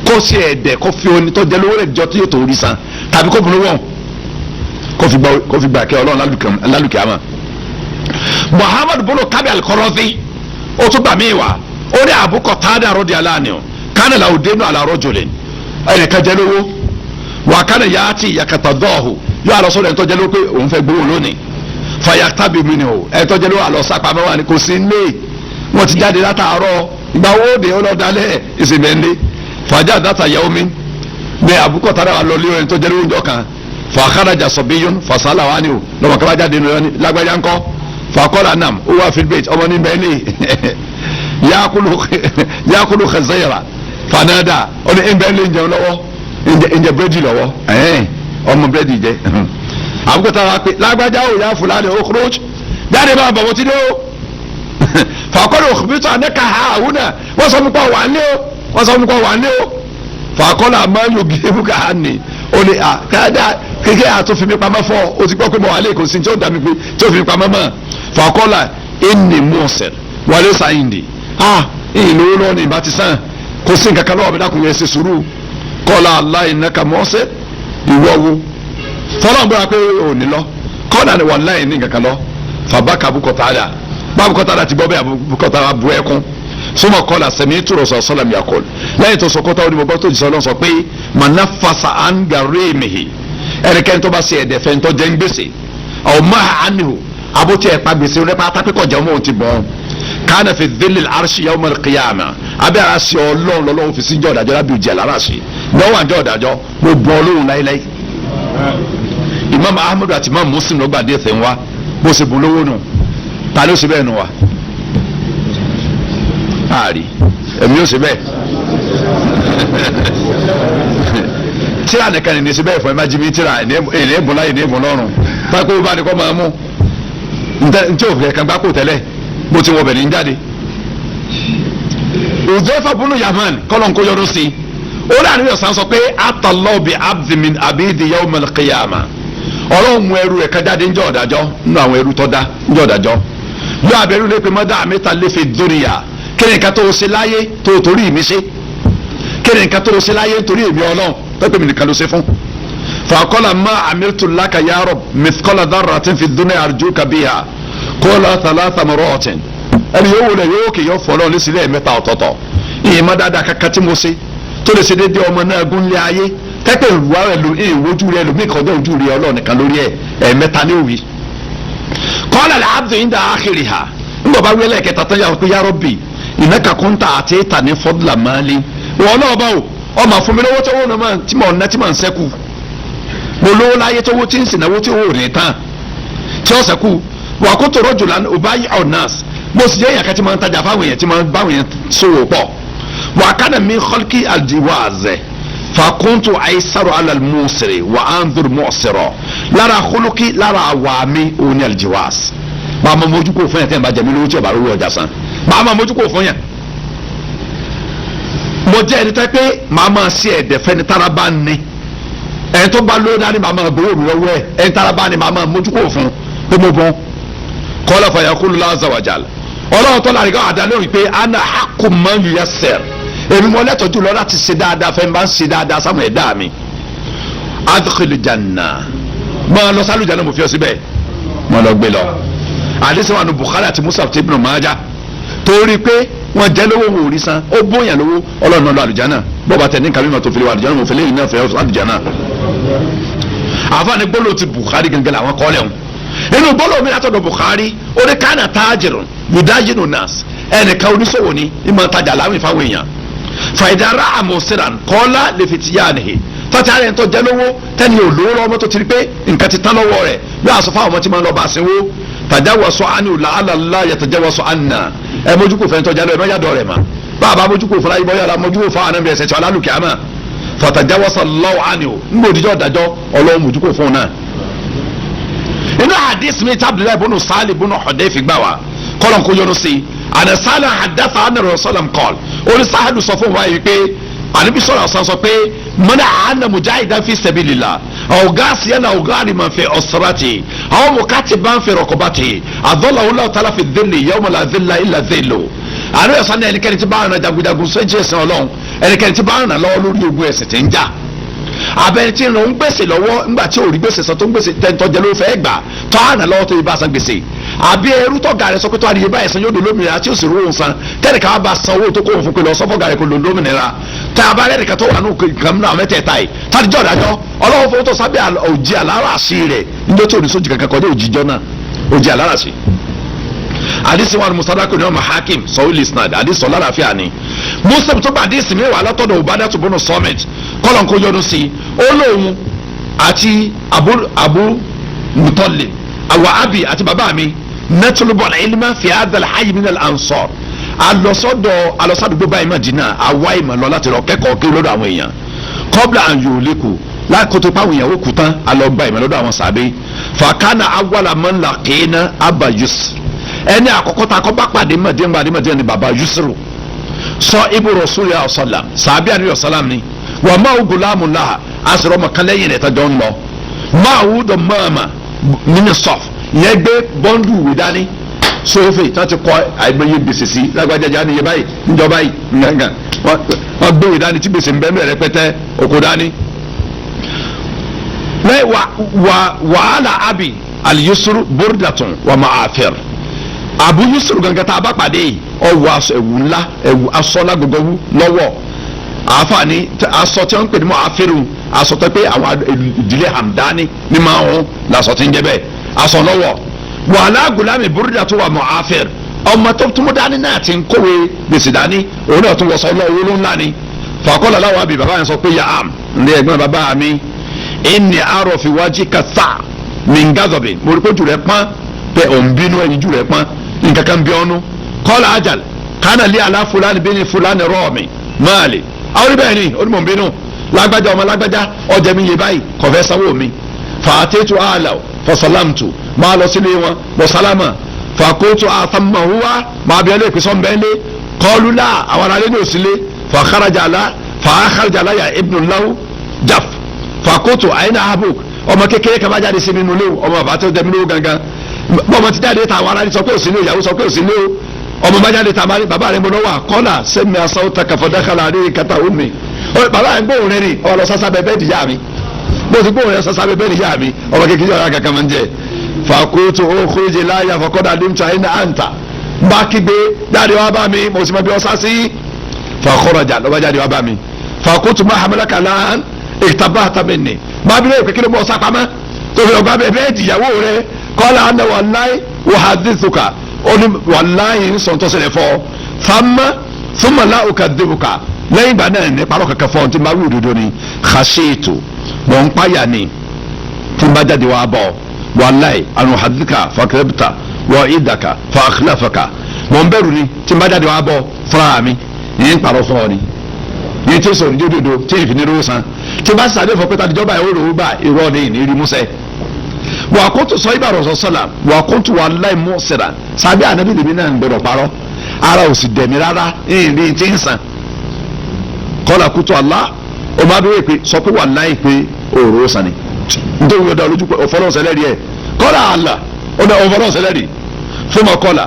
kó sí ẹ̀dẹ̀ kó fi oní tọ́jẹ́ lówó rẹ̀ jọ tí yóò tó rí san tàbí kó bùn lówó kó fi gbà kẹ́ ọlọ́run lálùkẹ́ àmọ́. Muhammadu bolo kábí alikọ́rọ́fí ó tún gbà mí wá ó ní Abu Qatada radiyallahu anhu kánà làwọn dénú àlàrọ̀ jòlè ẹnìkan jẹ́ lówó wà kánà yá ti yàkàtà dọ́ọ̀hù yóò àlọ́ sọ́dọ̀ ẹ̀ńtọ́ jẹ́ lówó pé òun fẹ́ gbowó lónìí fàyàtàbí mi ni o ẹ̀ńtọ́ jẹ́ lówó àlọ́ sápamọ́ wà ní kò sí nílé wọ́n ti jáde látàárọ̀ ìgbà owó òde ọlọ́dálẹ̀ ìsìnbẹ̀ ńlẹ̀ fàájà dàtà yẹ omi ní Abu Qatada wà lọ lé ẹ̀ńtọ́ jẹ́ lówó ńjọ́ kan fàkàràjà sọ̀bíyún fàṣálà wà ní o lọ́mọ kaba jáde nù lágbájá ńkọ́ fàkọ́lá nam ó wà fílbẹ̀t ọmọ ní bẹ́ẹ̀ ní yakulu khazayra fanada ó ní ẹnbẹ́ lè jẹun lọ́wọ́ ẹnjẹ búrẹ́dì lọ́wọ́ ẹ̀ẹ́n ọmọ búrẹ́dì jẹ àbúkọ́tà wa pé lágbájá ò yá fúlàní ó kúrò jáde máa bọ̀ wọ́n ti dé o fàkọ́lá òkùnfìtò ànẹ́ka ha àwọn náà wọ́n sọ fún kọ́ wà ní o wọ́n sọ fún kọ́ wà ní o fàkọ́lá máa yóò gé fún ká ní Ó ní à káàdá kékeré àtúnfi mi pamọ́ fọ́ o ti gbọ́ pé mo wà lẹ́kọ̀ọ́ sí tí ó dà mí pé tí ó fi mi pamọ́ mọ́. Fàkọ́là ẹnì mọ̀ọ́sẹ̀ wàlẹ́ sàyìndì ah ìyìn lówó lọ́wọ́ ní ìbá ti sàn kò sí nǹkan kan lọ́wọ́ mi dákun yẹn ṣe sùúrù. Kọ́lá aláìnáka mọ́ọ́sẹ̀ ìwọ wo fọlọ́n bọ́ra pé ò ní lọ kọ́nà ni wàláhì ní nǹkan kan lọ. Fàbákà bukọ̀tàdà bá bukọ̀tàdà ti gbọ́ bẹ́ẹ̀ bukọ̀tàdà bu ẹkún súnmọ́ kọ́lá sẹ̀mí tó rọ̀ṣọ̀ sọ́lá mi àkọl lẹ́yìn tó sọ kọ́tà ó ní mo gbọ́ tó jìṣọ́ lọ́n sọ pé màná fasa à ń gàrí mìhì ẹnikẹ́ni tó bá ṣe ẹ̀dẹ̀ fẹ́ ń tọ́ jẹ́ ń gbèsè ọ̀ máa ànihu abótí ẹ̀ pa gbèsè rẹ pátá pé kọjá ọmọ òun ti bọ̀ kánà fi dhilli al-arshi yawm al-qiyamah abẹ́ ara ṣe ọlọ́run lọ́lọ́run fi sí njọ́ ọ̀dàjọ́ lábẹ́ òjì àláràṣe lọ́wọ́ àjọ ọ̀dàjọ́ mo bọ̀ ọlọ́run láéláé. Imam Ahmadu àti Imam Muslim ló gbàdé ẹ̀fẹ̀ ń wá bó ṣe bùn lówó nù ta ló ṣe bẹ́ẹ̀ nù wa àárí èmi ò ṣe bẹ́ẹ̀ tíra nìkan ní ṣe bẹ́ẹ̀ fún ẹ má jí mi tíra ìní ìbùn láyé ìní ìbùn lọ́rùn pákó bá ní kọ́ máa mú ntí òfin ẹ̀kan gbáko tẹ́lẹ̀ bó ti wọ bẹ̀ ní jáde. Uzaifa bunu Yaman kọ́lọ̀ ń kó yọrù sí i ó láàrin ọ̀sán sọ pé atallahu bi abdi min abidi yawmal qiyamah ọlọ́run mú ẹrú rẹ̀ kájáde ńjọ́ ọ̀dájọ́ nínú àwọn ẹrú tó dá ńjọ́ ọ̀dájọ́ yóò abẹ́rú lé pé mọ́dá àmẹ́ta léfe dúnìyà kí ni nǹkan tó o ṣe láyé tó o torí mi ṣe kí ni nǹkan tó o ṣe láyé nítorí èmi ọlọ́run tó pé mi nìkan ló ṣe fún. fàkọ́lá má amiltu laka ya Rabb mithqala dharratin fi dunya arjuka biha qala thalatha marratin ẹni yóò wọlé yóò kì yóò fọlọ́ ní sílẹ̀ mẹ́ta ọ̀tọ̀ọ̀tọ̀ ìyẹn má dáadáa kankan tí mo ṣe tó lè ṣe déédéé ọmọ náà gúnlé ayé tẹ́pẹ̀ ìwà rẹ̀ lò ìwojú rẹ̀ lòmí kọjá ojú rẹ̀ ọlọ́ọ̀ nìkan lórí ẹ̀ ẹ̀ẹ̀mẹ́ta ní òwì. qala al-abdu inda akhiriha ńgbọ̀ bá wílẹ̀ kẹta tán yà pé ya Rabbi innaka kunta atitani fadla mali wọn náà bá o ọmọ fún mi lówó tó wọ́n náà tí mò ń ná tí mò ń sẹ́kù mo lówó láyé tó wó tí ń sìn náwó tí owó rẹ̀ tán tí ó sẹ́kù wa kuntu rajulan ubayi'u an-nas mo sì jẹ́ èèyàn kan tí mo ń tajà fáwọn èèyàn tí mo ń báwọn èèyàn sòwò pọ̀ wa kana min khalqi al-jiwaz fakuntu aisaru ala al-musiri wa anzur mu'sira lára khuluqi lára àwa mi òun ni al-jiwaz bá a ma mójú kó fún yẹn tẹ́ ẹ̀ bá jẹ mí lówó tí ò bá rówó ọjà san bá a ma mójú kó fún yẹn. Mo jẹ́ ẹni tẹ́ pé màá máa ṣe ẹ̀dẹ̀ fẹ́ni tára bá ní ẹni tó bá lówó dání màá máa gbowó mi lọ́wọ́ ẹ̀ ẹni tára bá ní màá máa mójú kó fún pé mo bọ́n. Qala fa yaqulu Allahu azza wa jalla ọlọ́run tó lárí ká àdá lórí pé ana haqqu man yuyassir èmi mọ lẹ́tọ̀ọ́ jùlọ láti ṣe dáadáa fẹ́ bá ń ṣe dáadáa sáwọn ẹ̀dá mi. Adkhil janna máa lọ sálùjáná mo fi ọ síbẹ̀ mo lọ gbé lọ. Àdéhùn wa nu Bukhari àti Musa àti Ibn Majah torí pé wọ́n jẹ́ lówó wọn ò rí san ó bóyá lówó ọlọ́run náà lọ àlùjáná bọ́ọ̀bà tẹ̀ ní nǹkan mímọ́ tó fi lè wà àlùjáná mo fi léyìn náà fẹ́ àlùjáná. Àfààní gbólóò ti Bukhari gẹ́gẹ́ làwọn kọ́ lẹ́hùn inú gbólóò mi látọ̀dọ̀ Bukhari ó ní kánà tájìrún yudayinu nas ẹnìkan oníṣòwò ni ìmọ̀ tajà láwìn fáwọn èèyàn fàìdára àmọ̀síran kọ́lá lè fi ti yá nìyí tọ́tí ara ẹni tó jẹ́ lówó tẹ́ni ò lówó lọ́wọ́ tó ti rí pé nǹkan ti tán lọ́wọ́ rẹ̀ yóò àṣọ fáwọn ọmọ tí máa ń lọ bá a sinwó tàjáwọ̀sọ àni làálàlá yàtàjáwọ̀sọ àná ẹ mójúkò fẹ́ tọ́jà lọ ẹ má yàdọ̀ rẹ̀ mà bàbá mójúkò fúnra yìí bọ́yá mójúkò fún àwọn ẹ̀sẹ̀ tí wọ́n lálùkẹ́ àmà fàtàjáwọ̀sọ lọ́wọ́ àni o ńgbò òdìjọ́ dájọ́ ọlọ́wọ́ mójúkò fún un náà. Inú hadith mi tábìlì bùnú sáàlì bùnú Hudayfi gbà wá kọ́lọ̀ kó yọnu sí i àná sáàlì hadatha anna Rasulullah qala orí sáàlù sọ fún wa yìí pé àníbi sọ̀rọ̀ ọ̀sán sọ pé mọ́nà àánà mujahidan fi sabilillah aw gasiyan aw ghariman fi usrati aw mukatiban fi raqabati adallahu Allahu ta'ala fi dhilli yawma la dhilla illa dhilluhu. Àníbi ọ̀sán ní ẹnikẹ́ni tí bá rìn jagunjagun sẹ́ńtì ẹ̀sìn ọlọ́run ẹnikẹ́ni tí bá rìn lọ́wọ́ lórí ogun ẹ̀sìn tí ń jà abẹ́ni tí ń lọ ń gbèsè lọ́wọ́ ńgbà tí ò rí gbèsè san tó ń gbèsè tẹ́ntọ́jẹ ló fẹ́ gbà tọ́ àná lọ́wọ́ tó yẹ bá san gbèsè àbí ẹrú tọ́ gàrẹ́ sọ pé tó àdìyẹ báyìí san yóò dolómìnira tí ó sì rówó san tẹ́nì kan bá san owó tó kó òun fún pé lọ sọ́fọ́ gàrẹ́ kó lolómìnira tá a bá rẹ́ nìkan tó wà ní nǹkan náà mẹ́tẹ̀ẹ̀ta yìí tàdíjọ́ ìdájọ́ ọlọ́wọ́ fowó tó sábẹ́ òjì aláràṣí rẹ̀ níjọ́ tí ò ní sójì kankan kọjá òjìjọ́ náà òjì aláràṣí. Àdìsí wa musadako ni ọmọ hakim sọwọ́ isnad àdìsí ọ̀la àlàáfíà ni Muslim tó bá àdìsí mi wà látọ̀dọ̀ Ubadatu bunu Samit kọ́lọ̀ kó yọnu sí i ó lóun àti Abu Muttalib àwọn abi àti bàbá mi natulubal ilma fi hadha al-hayy min al-ansar alọ́sọ́dọ̀ alọ́sàdúgbò báyìí Madina àwa ìmọ̀ lọ láti lọ kẹ́kọ̀ọ́ kí lọ́dọ̀ àwọn èèyàn qabla an yuhliku lákòótó páwọn èèyàn ó kú tán alọ́gba ìmọ̀ lọ́dọ̀ àwọn sàbẹ̀ fakana awwala man laqina Aba Yusr ẹni àkọ́kọ́ ta kọ́ bá pàdé Madina ni baba Yusru sọ ibu Rasulillah sallam sàbí àníyàn sallam ni wà má gulamu laha A sọ̀rọ̀ ọmọ kan lẹ́yìn rẹ̀ tọ́jọ́ ń lọ. Máa wú dọ̀ mọ́ọ̀mà nínú sọ̀f ìyẹn gbé bọ́ńdù wì dání sófè tí wọ́n ti kọ àìmọye gbèsè sí lágbájájá níye báyìí níjọba yìí ngangan wọ́n gbé wì dání tí gbèsè ń bẹ́ẹ̀ mẹ́rẹ̀ pẹ́tẹ́ òkò dání. Lẹ́yìn wà wàhálà abi aliyusuru burdatun wà ma'afir Abu Yusuf gangan tá a bá pàdé yìí ọwọ́ aṣọ ẹ̀wù ńlá ẹ̀wù aṣọ lágogo lọ́wọ́ àfààní aṣọ tí wọ́n ń pè ní mọ́ àfẹ́rù aṣọ tó pé àwọn ìdílé Hamdani ní máa ń làṣọ tí ń jẹ́ bẹ́ẹ̀ aṣọ lọ́wọ́ wàhálà gùlámì burúdà tó wà mọ́ àfẹ́rù ọmọ tó tún mú dání náà ti ń kówé gbèsè dání òun náà tún wọṣọ lọ́wọ́ ló ńlá ni fàkọ́lá láwọn àbí bàbá yẹn sọ pé yaam ní ẹ̀gbọ́n bàbá mi ẹni àárọ̀ fi wájú kàtà mi ń gàdọ̀bì mo rí pé jù rẹ̀ pọ́n pé òun bínú ẹni jù rẹ̀ pọ́n nǹkan kan bí ọ́nú kọ́lá ajal kánà lé àlá fúlàní bí ní fúlàní rọ́ọ̀mì máàlì àwọn oníbẹ̀rẹ̀ ni onímọ̀ bínú lágbájá ọmọ lágbájá ọjà mi yé báyìí kọ̀fẹ́ sanwó mi fàtẹ́tù àlà fasalamtu máa lọ sílé wọn bọ̀ sálámà fàkótó àtàmàhúwá máa bí ẹlẹ́pẹ̀ sọ́nbẹ́lẹ́ kọlu lá àwọn aráalé ní òsílé fàkàràjàlá fàákàràjàlá yà ibnu lahu jaf fàkótó àyìnà abuk ọmọ kékeré kan bá jáde sí mi nulẹ̀ ọmọ bàbá tó dẹmi lówó gangan bọ́mọ ti jáde ta àwọn aráalé sọ pé òsílé ìyàwó sọ pé òsílé o ọmọ bá jáde ta bàbá rẹ mọ wà kọ́là sẹ́mi asáwó ta kàfọ́dákàlà àríyìn kàtà omi bàbá rẹ gbóhùn rẹ ni ọmọ lọ sásá bẹ bẹ́ẹ̀ dìyà mi bó ti gbóhùn rẹ sásá bẹ bẹ́ẹ̀ dìyà mi ọmọ kékeré ọ̀rá kankan máa ń jẹ fàkótó okòjì láyà fọkọ́dà dìmtà iná àǹtà bá kígbe jáde wá bá mi mo sì mọ bí ọ sá sí fàkọ́rọ̀jà lọ́ba jáde wá bá mi fàkótó mahamadu kalan ìtàbá àtàmìnì bá bí lóye pé kí ló mọ ọsá pamọ́ tó fi ọgbà bẹ́ẹ̀ bẹ́ẹ̀ dìyàwó rẹ kọ́lá àná wàláì wàhádìsùkà ó ní wàláì ń sọ̀tọ̀ sílẹ̀ fọ́ fàmà fúnmọ̀lá òkà dìbùkà lẹ́yìn ìgbà náà ní parọ́ kankan fọ́ tí n bá wí òdodo ni khashitu mọ̀ ń páyà ni tí n bá jáde wá bọ̀ wàláì àrùn hadika fàkẹ́bìtà wọ ìdàkà fàkìlàfàkà mọ̀ ń bẹ̀rù ni tí n bá jáde wá bọ̀ fúnra mi yìí ń parọ́ fún ọ ni yìí tí ó sọ̀rọ̀ ní òdodo tí ìfìní rówó san tí n bá sàdé fọ pé tàdíjọba ẹ̀ ó rò ó gbà irọ́ ni ìní rí músẹ́ wà kó tó sọ ibà rọ̀sọ̀ sọ̀là wà kó tó wà láì mú sẹ̀rà sábẹ́ ànábì lèmi náà ń gbọdọ̀ parọ́ ara ò sì dẹ̀mí rárá ìrìn tí ń sàn kọ́lá kútó àlá o máa bí wọ́n pé sọ pé wà láì pé òòrò sàn ni nítorí wọ́n dá lójú pé òfòlọ́ sẹlẹ̀rì ẹ̀ kọ́lá àlà ó dá òfòlọ́ sẹlẹ̀rì fún ma kọ́lá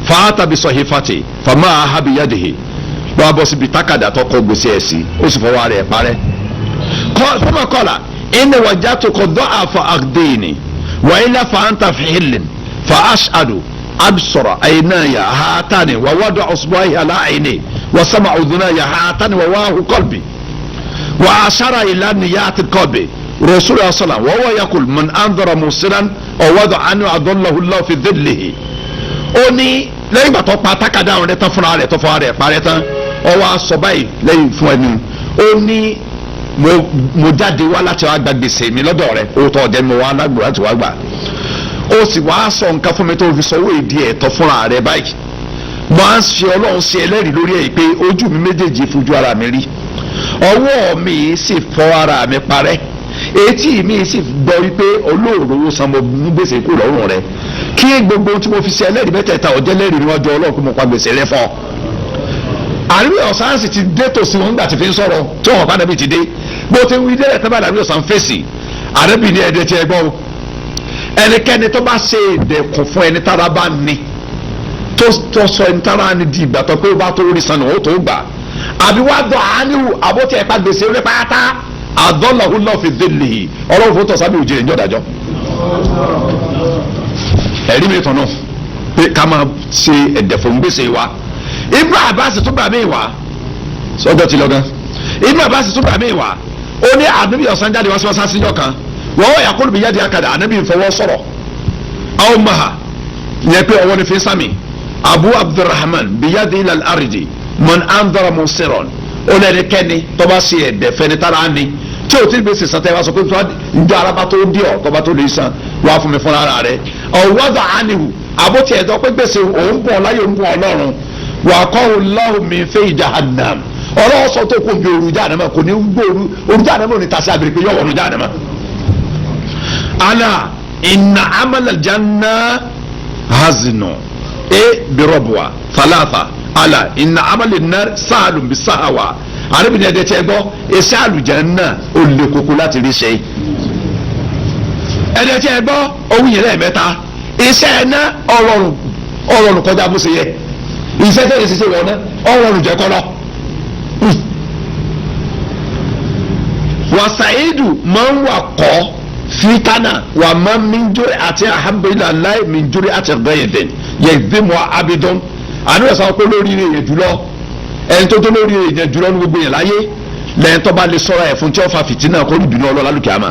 fàátà bí sọ hifati fàmà àhábì yádìhì lọ́wọ́ bọ́ síbi tákàdá tó kọ gbèsè ẹ̀ sí ó sì fọwọ́ rẹ̀ parẹ́ fún ma kọ́lá ẹni wàjá tó kọ dọ́ àfọ àdéhìnì wàhálà fàáńtà fìhìlìn fàáṣàdù absara aynaya haatani wa wada usbu'ahi ala ayni wa sama udhunaya haatani wa wahu qalbi wa ashara ila niyati qalbi rasulullah sallam wa huwa yaqul man anzara musiran aw wada anhu adallahu allah fi dhillihi. Ó ní lẹ́yìn ìgbà tó pa tákàdá rẹ̀ tán fúnra rẹ̀ tó fọwọ́ rẹ̀ parẹ́ tán ó wá sọ báyìí lẹ́yìn fún ẹnu ó ní mo jáde wá láti wá gba gbèsè mi lọ́dọ̀ rẹ̀ owó tó ọ̀jẹ̀ mi wá lágbò láti wá gbà ó sì wá sọ nǹkan fún mi tó fi sọwọ́ ìdí ẹ̀tọ́ fúnra rẹ̀ báyìí mo á ń ṣe ọlọ́run ṣe ẹlẹ́rìí lórí ẹ̀ pé ojú mi méjèèjì fojú ara mi rí ọwọ́ mi sì fọ ara mi parẹ́ etí mi sì gbọ́ wípé olóòrò owó san mo mú gbèsè kú lọ́rùn rẹ̀ kí gbogbo tí mo fi ṣe ẹlẹ́rìí mẹ́tẹ̀ẹ̀ta ọ̀jẹ́ lẹ́rìí níwájú ọlọ́run pé mo pa gbèsè rẹ fọ́ àríwí ọ̀sán sì ti dé tòsí wọn nígbà tí fi ń sọ̀rọ̀ tí wọn padà bí ti dé bó ti ń wí délẹ̀ tẹ́ bá dàbí ọ̀sán fèsì àrẹ́bì ní ẹ̀dẹ̀ tí ẹ gbọ́ o ẹnikẹ́ni tó bá ṣe ìdẹ̀kùn fún ẹni tára bá ní tó sọ ẹni tára ní di ìgbà tó pé ó bá tó rí sanu ó tó gbà àbí wàá dọ̀ àánú àbótí ẹ̀pá gbèsè rẹ pátá àdọ́làhùn fi délé ọlọ́run fún tọ̀sábì òjì rẹ̀ ní ọ̀dàjọ́ ẹ̀rí mi tọ̀nà pé ká máa ṣe ẹ̀dẹ̀ fún gbèsè wa Ibn Abbas tún gbà mí wá sọjọ́ ti lọ gan Ibn Abbas tún gbà mí wá ó ní ànábì ọ̀sán jáde wá sí wọ́n síjọ́ kan wọ́n wọ́n yàkúrò bí jáde akadà ànábì fọwọ́ sọ̀rọ̀ àwọn maha yẹ pé ọwọ́ ni fi sami Abu Abdurrahman biyadi ilal ardi man andara musiron ó lẹ́ni kẹ́ni tọ́ba sí ẹ̀dẹ̀ fẹ́ni tára ni tí o ti gbèsè sàn tẹ́ wá sọ pé njọ́ araba tó dí ọ tọ́ba tó lè san wá fún mi fúnra rẹ̀ ọ̀wọ́dà ánìwò àbótí ẹ̀dọ́ pé gbèsè òun bọ̀ láyé òun bọ̀ ọlọ́run wà kọ́ ọlọ́run mi fẹ́ jahannam ọlọ́run sọ tó kó bí òru jahannama kò ní gbóòru òru jahannama ò ní tasí abiri pé yọ wọ̀nù jahannama. ala inna amala janna hazinu e birọbuwa thalatha ala inna amala nar saalun bisahawa Àrẹ́bìnrin ẹ̀dẹ̀ tí ẹ gbọ́, iṣẹ́ àlùjánnà ó le koko láti rí ṣe. Ẹ̀dẹ̀ tí ẹ gbọ́, owó yẹn lẹ́ẹ̀mẹ́ta. Iṣẹ́ ẹ̀ná ọ̀rọ̀rùn ọ̀rọ̀rùn kọjá bó ṣe yẹ. Iṣẹ́ tẹ̀lé ṣiṣẹ́ wọ̀ ná ọ̀rọ̀rùn jẹ́ kọ́lọ́. Wàsàìdù máa ń wà kọ́ fitana wà máa ń minjúri àti ahabilalai minjúri àti gbẹ̀yẹ̀dẹ̀ yẹ̀dẹ̀mọ̀ abidjan. Àníwẹ̀ sọ pé lórí rẹ̀ yẹn jùlọ, ẹni tó tó lórí rẹ̀ yẹn jùlọ ní gbogbo yẹn láyé lẹ́yìn tó bá lè sọ̀rọ̀ ẹ̀ fún tí ó fa fìtínà kó lùbínú ọlọ́lá lùkẹ́ àmà.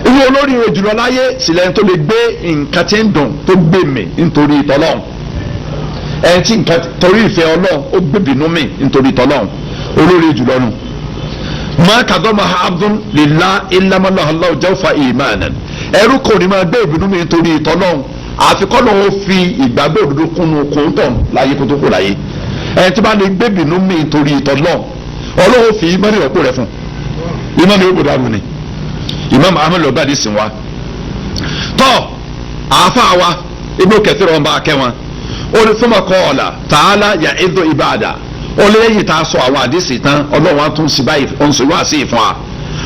Irú olórí rẹ̀ jùlọ láyé sì lẹ́yìn tó lè gbé nǹkan tí ń dùn tó gbé mi nítorí ìtọ́lọ́hún, ẹni tí nǹkan torí ìfẹ́ Ọlọ́run ó gbé bínú mi nítorí ìtọ́lọ́hún, olórí jùlọ nù. Ma kadọ́mà abdul lila ilamalahala jawfa imanan, ẹrú kò ní máa gbé ìbínú mi nítorí ìtọ́lọ́hún àfi kọ́ lóun fi ìgbàgbọ́ òdodo kúnnu kóńtọ̀n láyé kó tó kó láyé. Ẹni tí bá lè gbé ìbínú mi nítorí ìtọ́lọ́hún, Ọlọ́run fi ìmọ̀ni ọ̀pọ̀ rẹ̀ fún ìmọ̀ni ó gbọdọ̀ àrùn ni. Imam Ahmed lọ́gbà ní sìn wa tọ́ àáfà wa Ibn Kathir wọn bá kẹ́ wọn ó ní fún ọkọ ọ̀la tààlà yà ẹ̀dọ̀ ìbàdà ó lé lẹ́yìn tá a sọ àwọn àdìsí tán, Ọlọ́run á tún sí báyìí ó ń sọ wá sí ìfún wa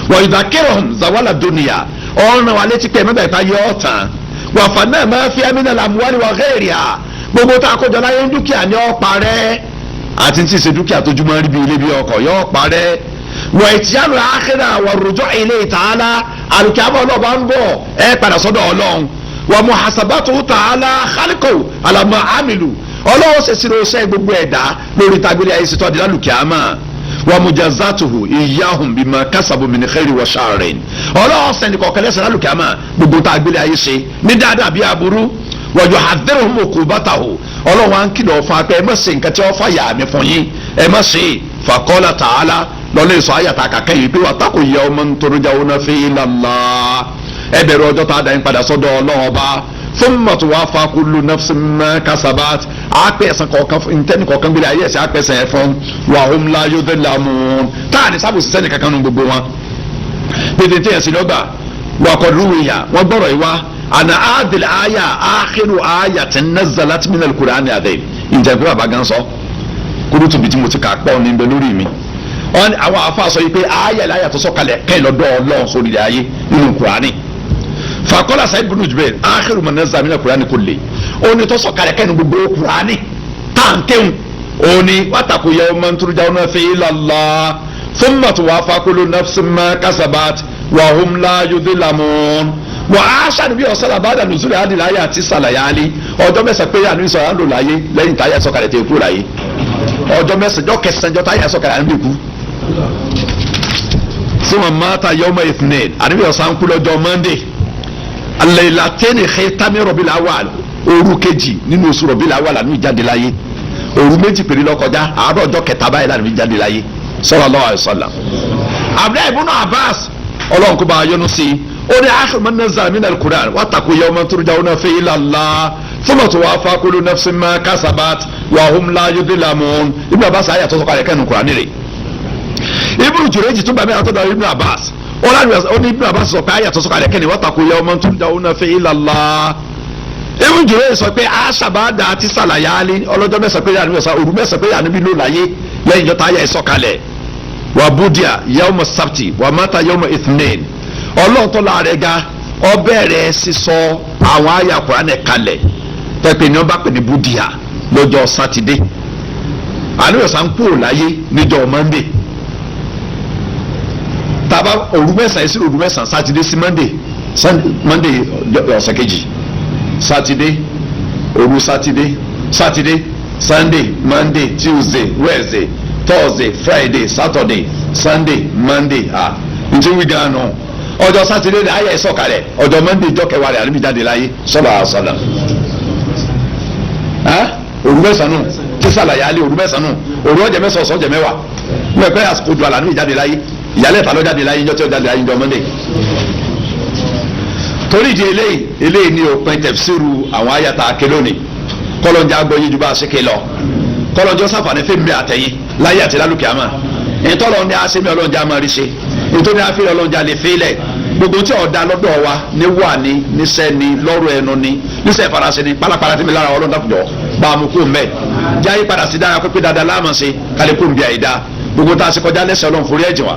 wọ́n ìdákẹ́rọ̀hùn zawala dunia ọ̀ràn wa létí pé mẹ́ta ìta yọ ọ̀tàn wàfà náà máa fi amínà làmúwárí wa gẹ́rì à gbogbo tá a kójọ láyé ń dúkìá ní ọ̀parẹ́ àti tí ì ṣe dúkìá tójúmọ́ rí bí ilé bí ọkọ̀ yọ ọ̀parẹ́ wọ ìtìyànù àkírà wọ rújọ ilé ìtàhálà àlùkìyàmọ ọlọ́ba ń bọ̀ ẹ padà sọ́dọ̀ Ọlọ́run wọ muhasabatu tàhálà kálíkò àlàmọ àmìlù Ọlọ́run ṣèṣirò iṣẹ́ gbogbo ẹ̀dá lórí tagbélé ayé ṣètò àdìlá àlùkìyàmọ wọ mujazatuhu iyahum bima kasabu min khairi wa sharrin Ọlọ́run sẹ́ni kọ̀ọ̀kan lẹ́sẹ̀ lálùkìyàmọ gbogbo tagbélé ayé ṣe ní dáadáa bí aburú wọ yuhadhdhiruhum uqubatahu Ọlọ́run á ń kìlọ̀ fún apẹ́ ẹ má ṣe nǹkan tí wọ́n fà yà mí fún yín ẹ má ṣe. Faqala ta'ala lọ́lẹ́ sọ ayàtà kàkẹ́ yìí pé wàtàkù yẹ ọmọ nítorí ọ̀nà fi ilallah ẹ bẹ̀rù ọjọ́ tá a dá yín padà sọ́dọ̀ Ọlọ́run ọba thumma tuwaffa kullu nafsin ma kasabat àpẹ́ ẹ̀sán kọ̀ọ̀kan ntẹ́ni kọ̀ọ̀kan gbélé ayé ẹ̀sẹ̀ àpẹ́ ẹ̀sán ẹ̀fọn wa hum la yudhlamun táà ní sábò sísẹ́ nìkankan nu gbogbo wọn. Pété tí ẹ̀sìn lọ́gbà wàkọ̀dúnrún wọ́n gbọ́rọ̀ yìí wá àná àdìl àyà àkírù àyà tí nazalat minal Qur'ani àdè ìjẹ́ pé bàbá gan sọ kúrútù bìtí mo ti kà pọ̀ ní bẹ lórí mi. Àwọn afa sọ yìí pé ayé láyà tó sọ̀kalẹ̀ kẹ́ lọ́dọ̀ Ọlọ́run sórí ilẹ̀ ayé nínú Kùránì. Fàkọ́lá Sa'id ibn Jubair akhiru man nazala mina Kùránì kulli ó ní tó sọ̀kalẹ̀ kẹ́ ní gbogbo Kùránì táǹkéhùn ó ní wattaqu yawman turja'una fihi ila Allah thumma tuwaffa kullu nafsin ma kasabat wa hum la yudhlamun. Wà á sànù bí ọ̀sán àbádà nùsùlẹ̀ adìláyà àti sàlàyé ọjọ́ mẹ́sàn-án pé àánú ìsọ̀rọ̀ àńdò láyé lẹ́yìn táyà sọ̀kalẹ̀ tẹ̀ kú láyé ọjọ́ mẹ́sàn-án jọ́ kẹsàn-án jọ́ táyà sọ̀kalẹ̀ àánú ìkú. Sọ́mọ mata yawma ithnain àníbi ọ̀sán kú lọ́jọ́ Monday alailateni xetami Rabil awal òru kejì nínú oṣù Rabil awal àánú ìjáde láyé òru méjì péré ló kọjá àárọ̀ ọjọ́ kẹta báyìí lànà ìjáde láyé sallallahu alaihi wasallam. Abdullahi ibn Abbas Ọlọ́run kó bá a yọ́nú sí i ó ní akhir man nazala min al-Qur'an wattaqu yawman turja'una fihi ila Allah thumma tuwaffa kullu nafsin ma kasabat wa hum la yudhlamun. Ibn Abbas ayé àtọ́sọ́kọ̀ àyẹ̀kẹ́ nù Qur'an rẹ̀. Ibn Jurayj tún bàmí àtọ́dọ̀ Ibn Abbas ó ní Ibn Abbas sọ pé ayé àtọ́sọ́kọ̀ àyẹ̀kẹ́ ni wattaqu yawman turja'una fihi ila Allah. Ibn Jurayj sọ pé aṣàbàdà àti sàlàyé ọlọ́jọ́ mẹ́sàn-án pé yàrá òru mẹ́sàn-án pé yàrá níbi ló láyé lẹ́yìn ìjọta ayé ìsọ̀kalẹ̀ wà búdíà yawma sabti wà mata yawma ithnain. Ọlọ́run tó láàrẹ̀ ga ó bẹ̀rẹ̀ sísọ àwọn àyà Kùránì kalẹ̀ tẹ́pẹ́ ni wọ́n bá pè ní búdíà lọ́jọ́ sátidé àníwẹ̀sà ń kúrò láyé níjọ́ mọ́ndé tàbá òru mẹ́sàn-án sí òru mẹ́sàn-án sátidé sí mọ́ndé mọ́ndé ọ̀sẹ̀ kejì sátidé òru sátidé sátidé sunday monday tuesday wednesday thursday friday saturday sunday monday ah ntí wí gan nù ọjọ́ sátidé ní ayé ìsọ̀kalẹ̀ ọjọ́ monday ìjọ kẹwàá rẹ̀ àníbi jáde láyé sọlá àṣàlà òru mẹ́sàn-án nù tí sàlàyé alẹ́ òru mẹ́sàn-án nù òru ọjọ́ mẹ́sàn-án ọ̀sán ọjọ́ mẹ́wàá wọ́n pẹ́ àsìkò ju àlà níbi jáde láyé ìyálẹ̀ ta ló jáde láyé ìjọ tí ó jáde láyé ìjọ monday. Torí ìdí eléyìí eléyìí ni òpin tẹ̀fsíìrù àwọn àyàtà akelóni kọ́lọ́njà gbọ́ yíjú bá a ṣe ké lọ kọ́lọ́njọ́ sàfàní fèmí àtẹ̀yìn láyé àti lálùkẹ́ àmà ìtọ́lọ́ ní asẹ́mi ọlọ́njà máa rí ṣe nítorí àfihàn ọlọ́njà lè fílẹ̀ gbogbo tí ọ̀dà lọ́dọ̀ wa ní wà ní níṣẹ́ ni lọ́rọ̀ ẹnu ni níṣẹ́ ìfarasẹ ni pálapàla tí mi lára ọlọ́dà kùjọ bá a mú kó mbẹ́ jáyé padà sí dára pípé dáadáa láàmú ṣe kálí kó nbí àyídá Gbogbo tá a ṣe kọjá lẹ́sẹ̀, Ọlọ́run forí ẹ̀jẹ̀ wa.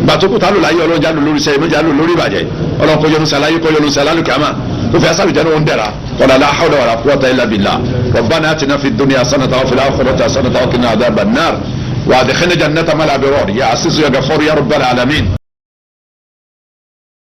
Gbàtókù tá lò láyé, Ọlọ́run jálò lórí sẹ́yìn méjì, lò lórí ìbàjẹ́. Ọlọ́run kó yọ́nú sí aláyé, kó yọ́nú sí alálùkàmá, kó fi asálù jẹ́ ní wọn dẹ̀ra. Wala la hawla wala quwwata illa billah. Rabbana atina fid dunya hasanatan wa fil akhirati hasanatan wa qina adhaban nar wa adkhilna jannata mal abrar ya azizu ya ghafur ya rabbal alamin.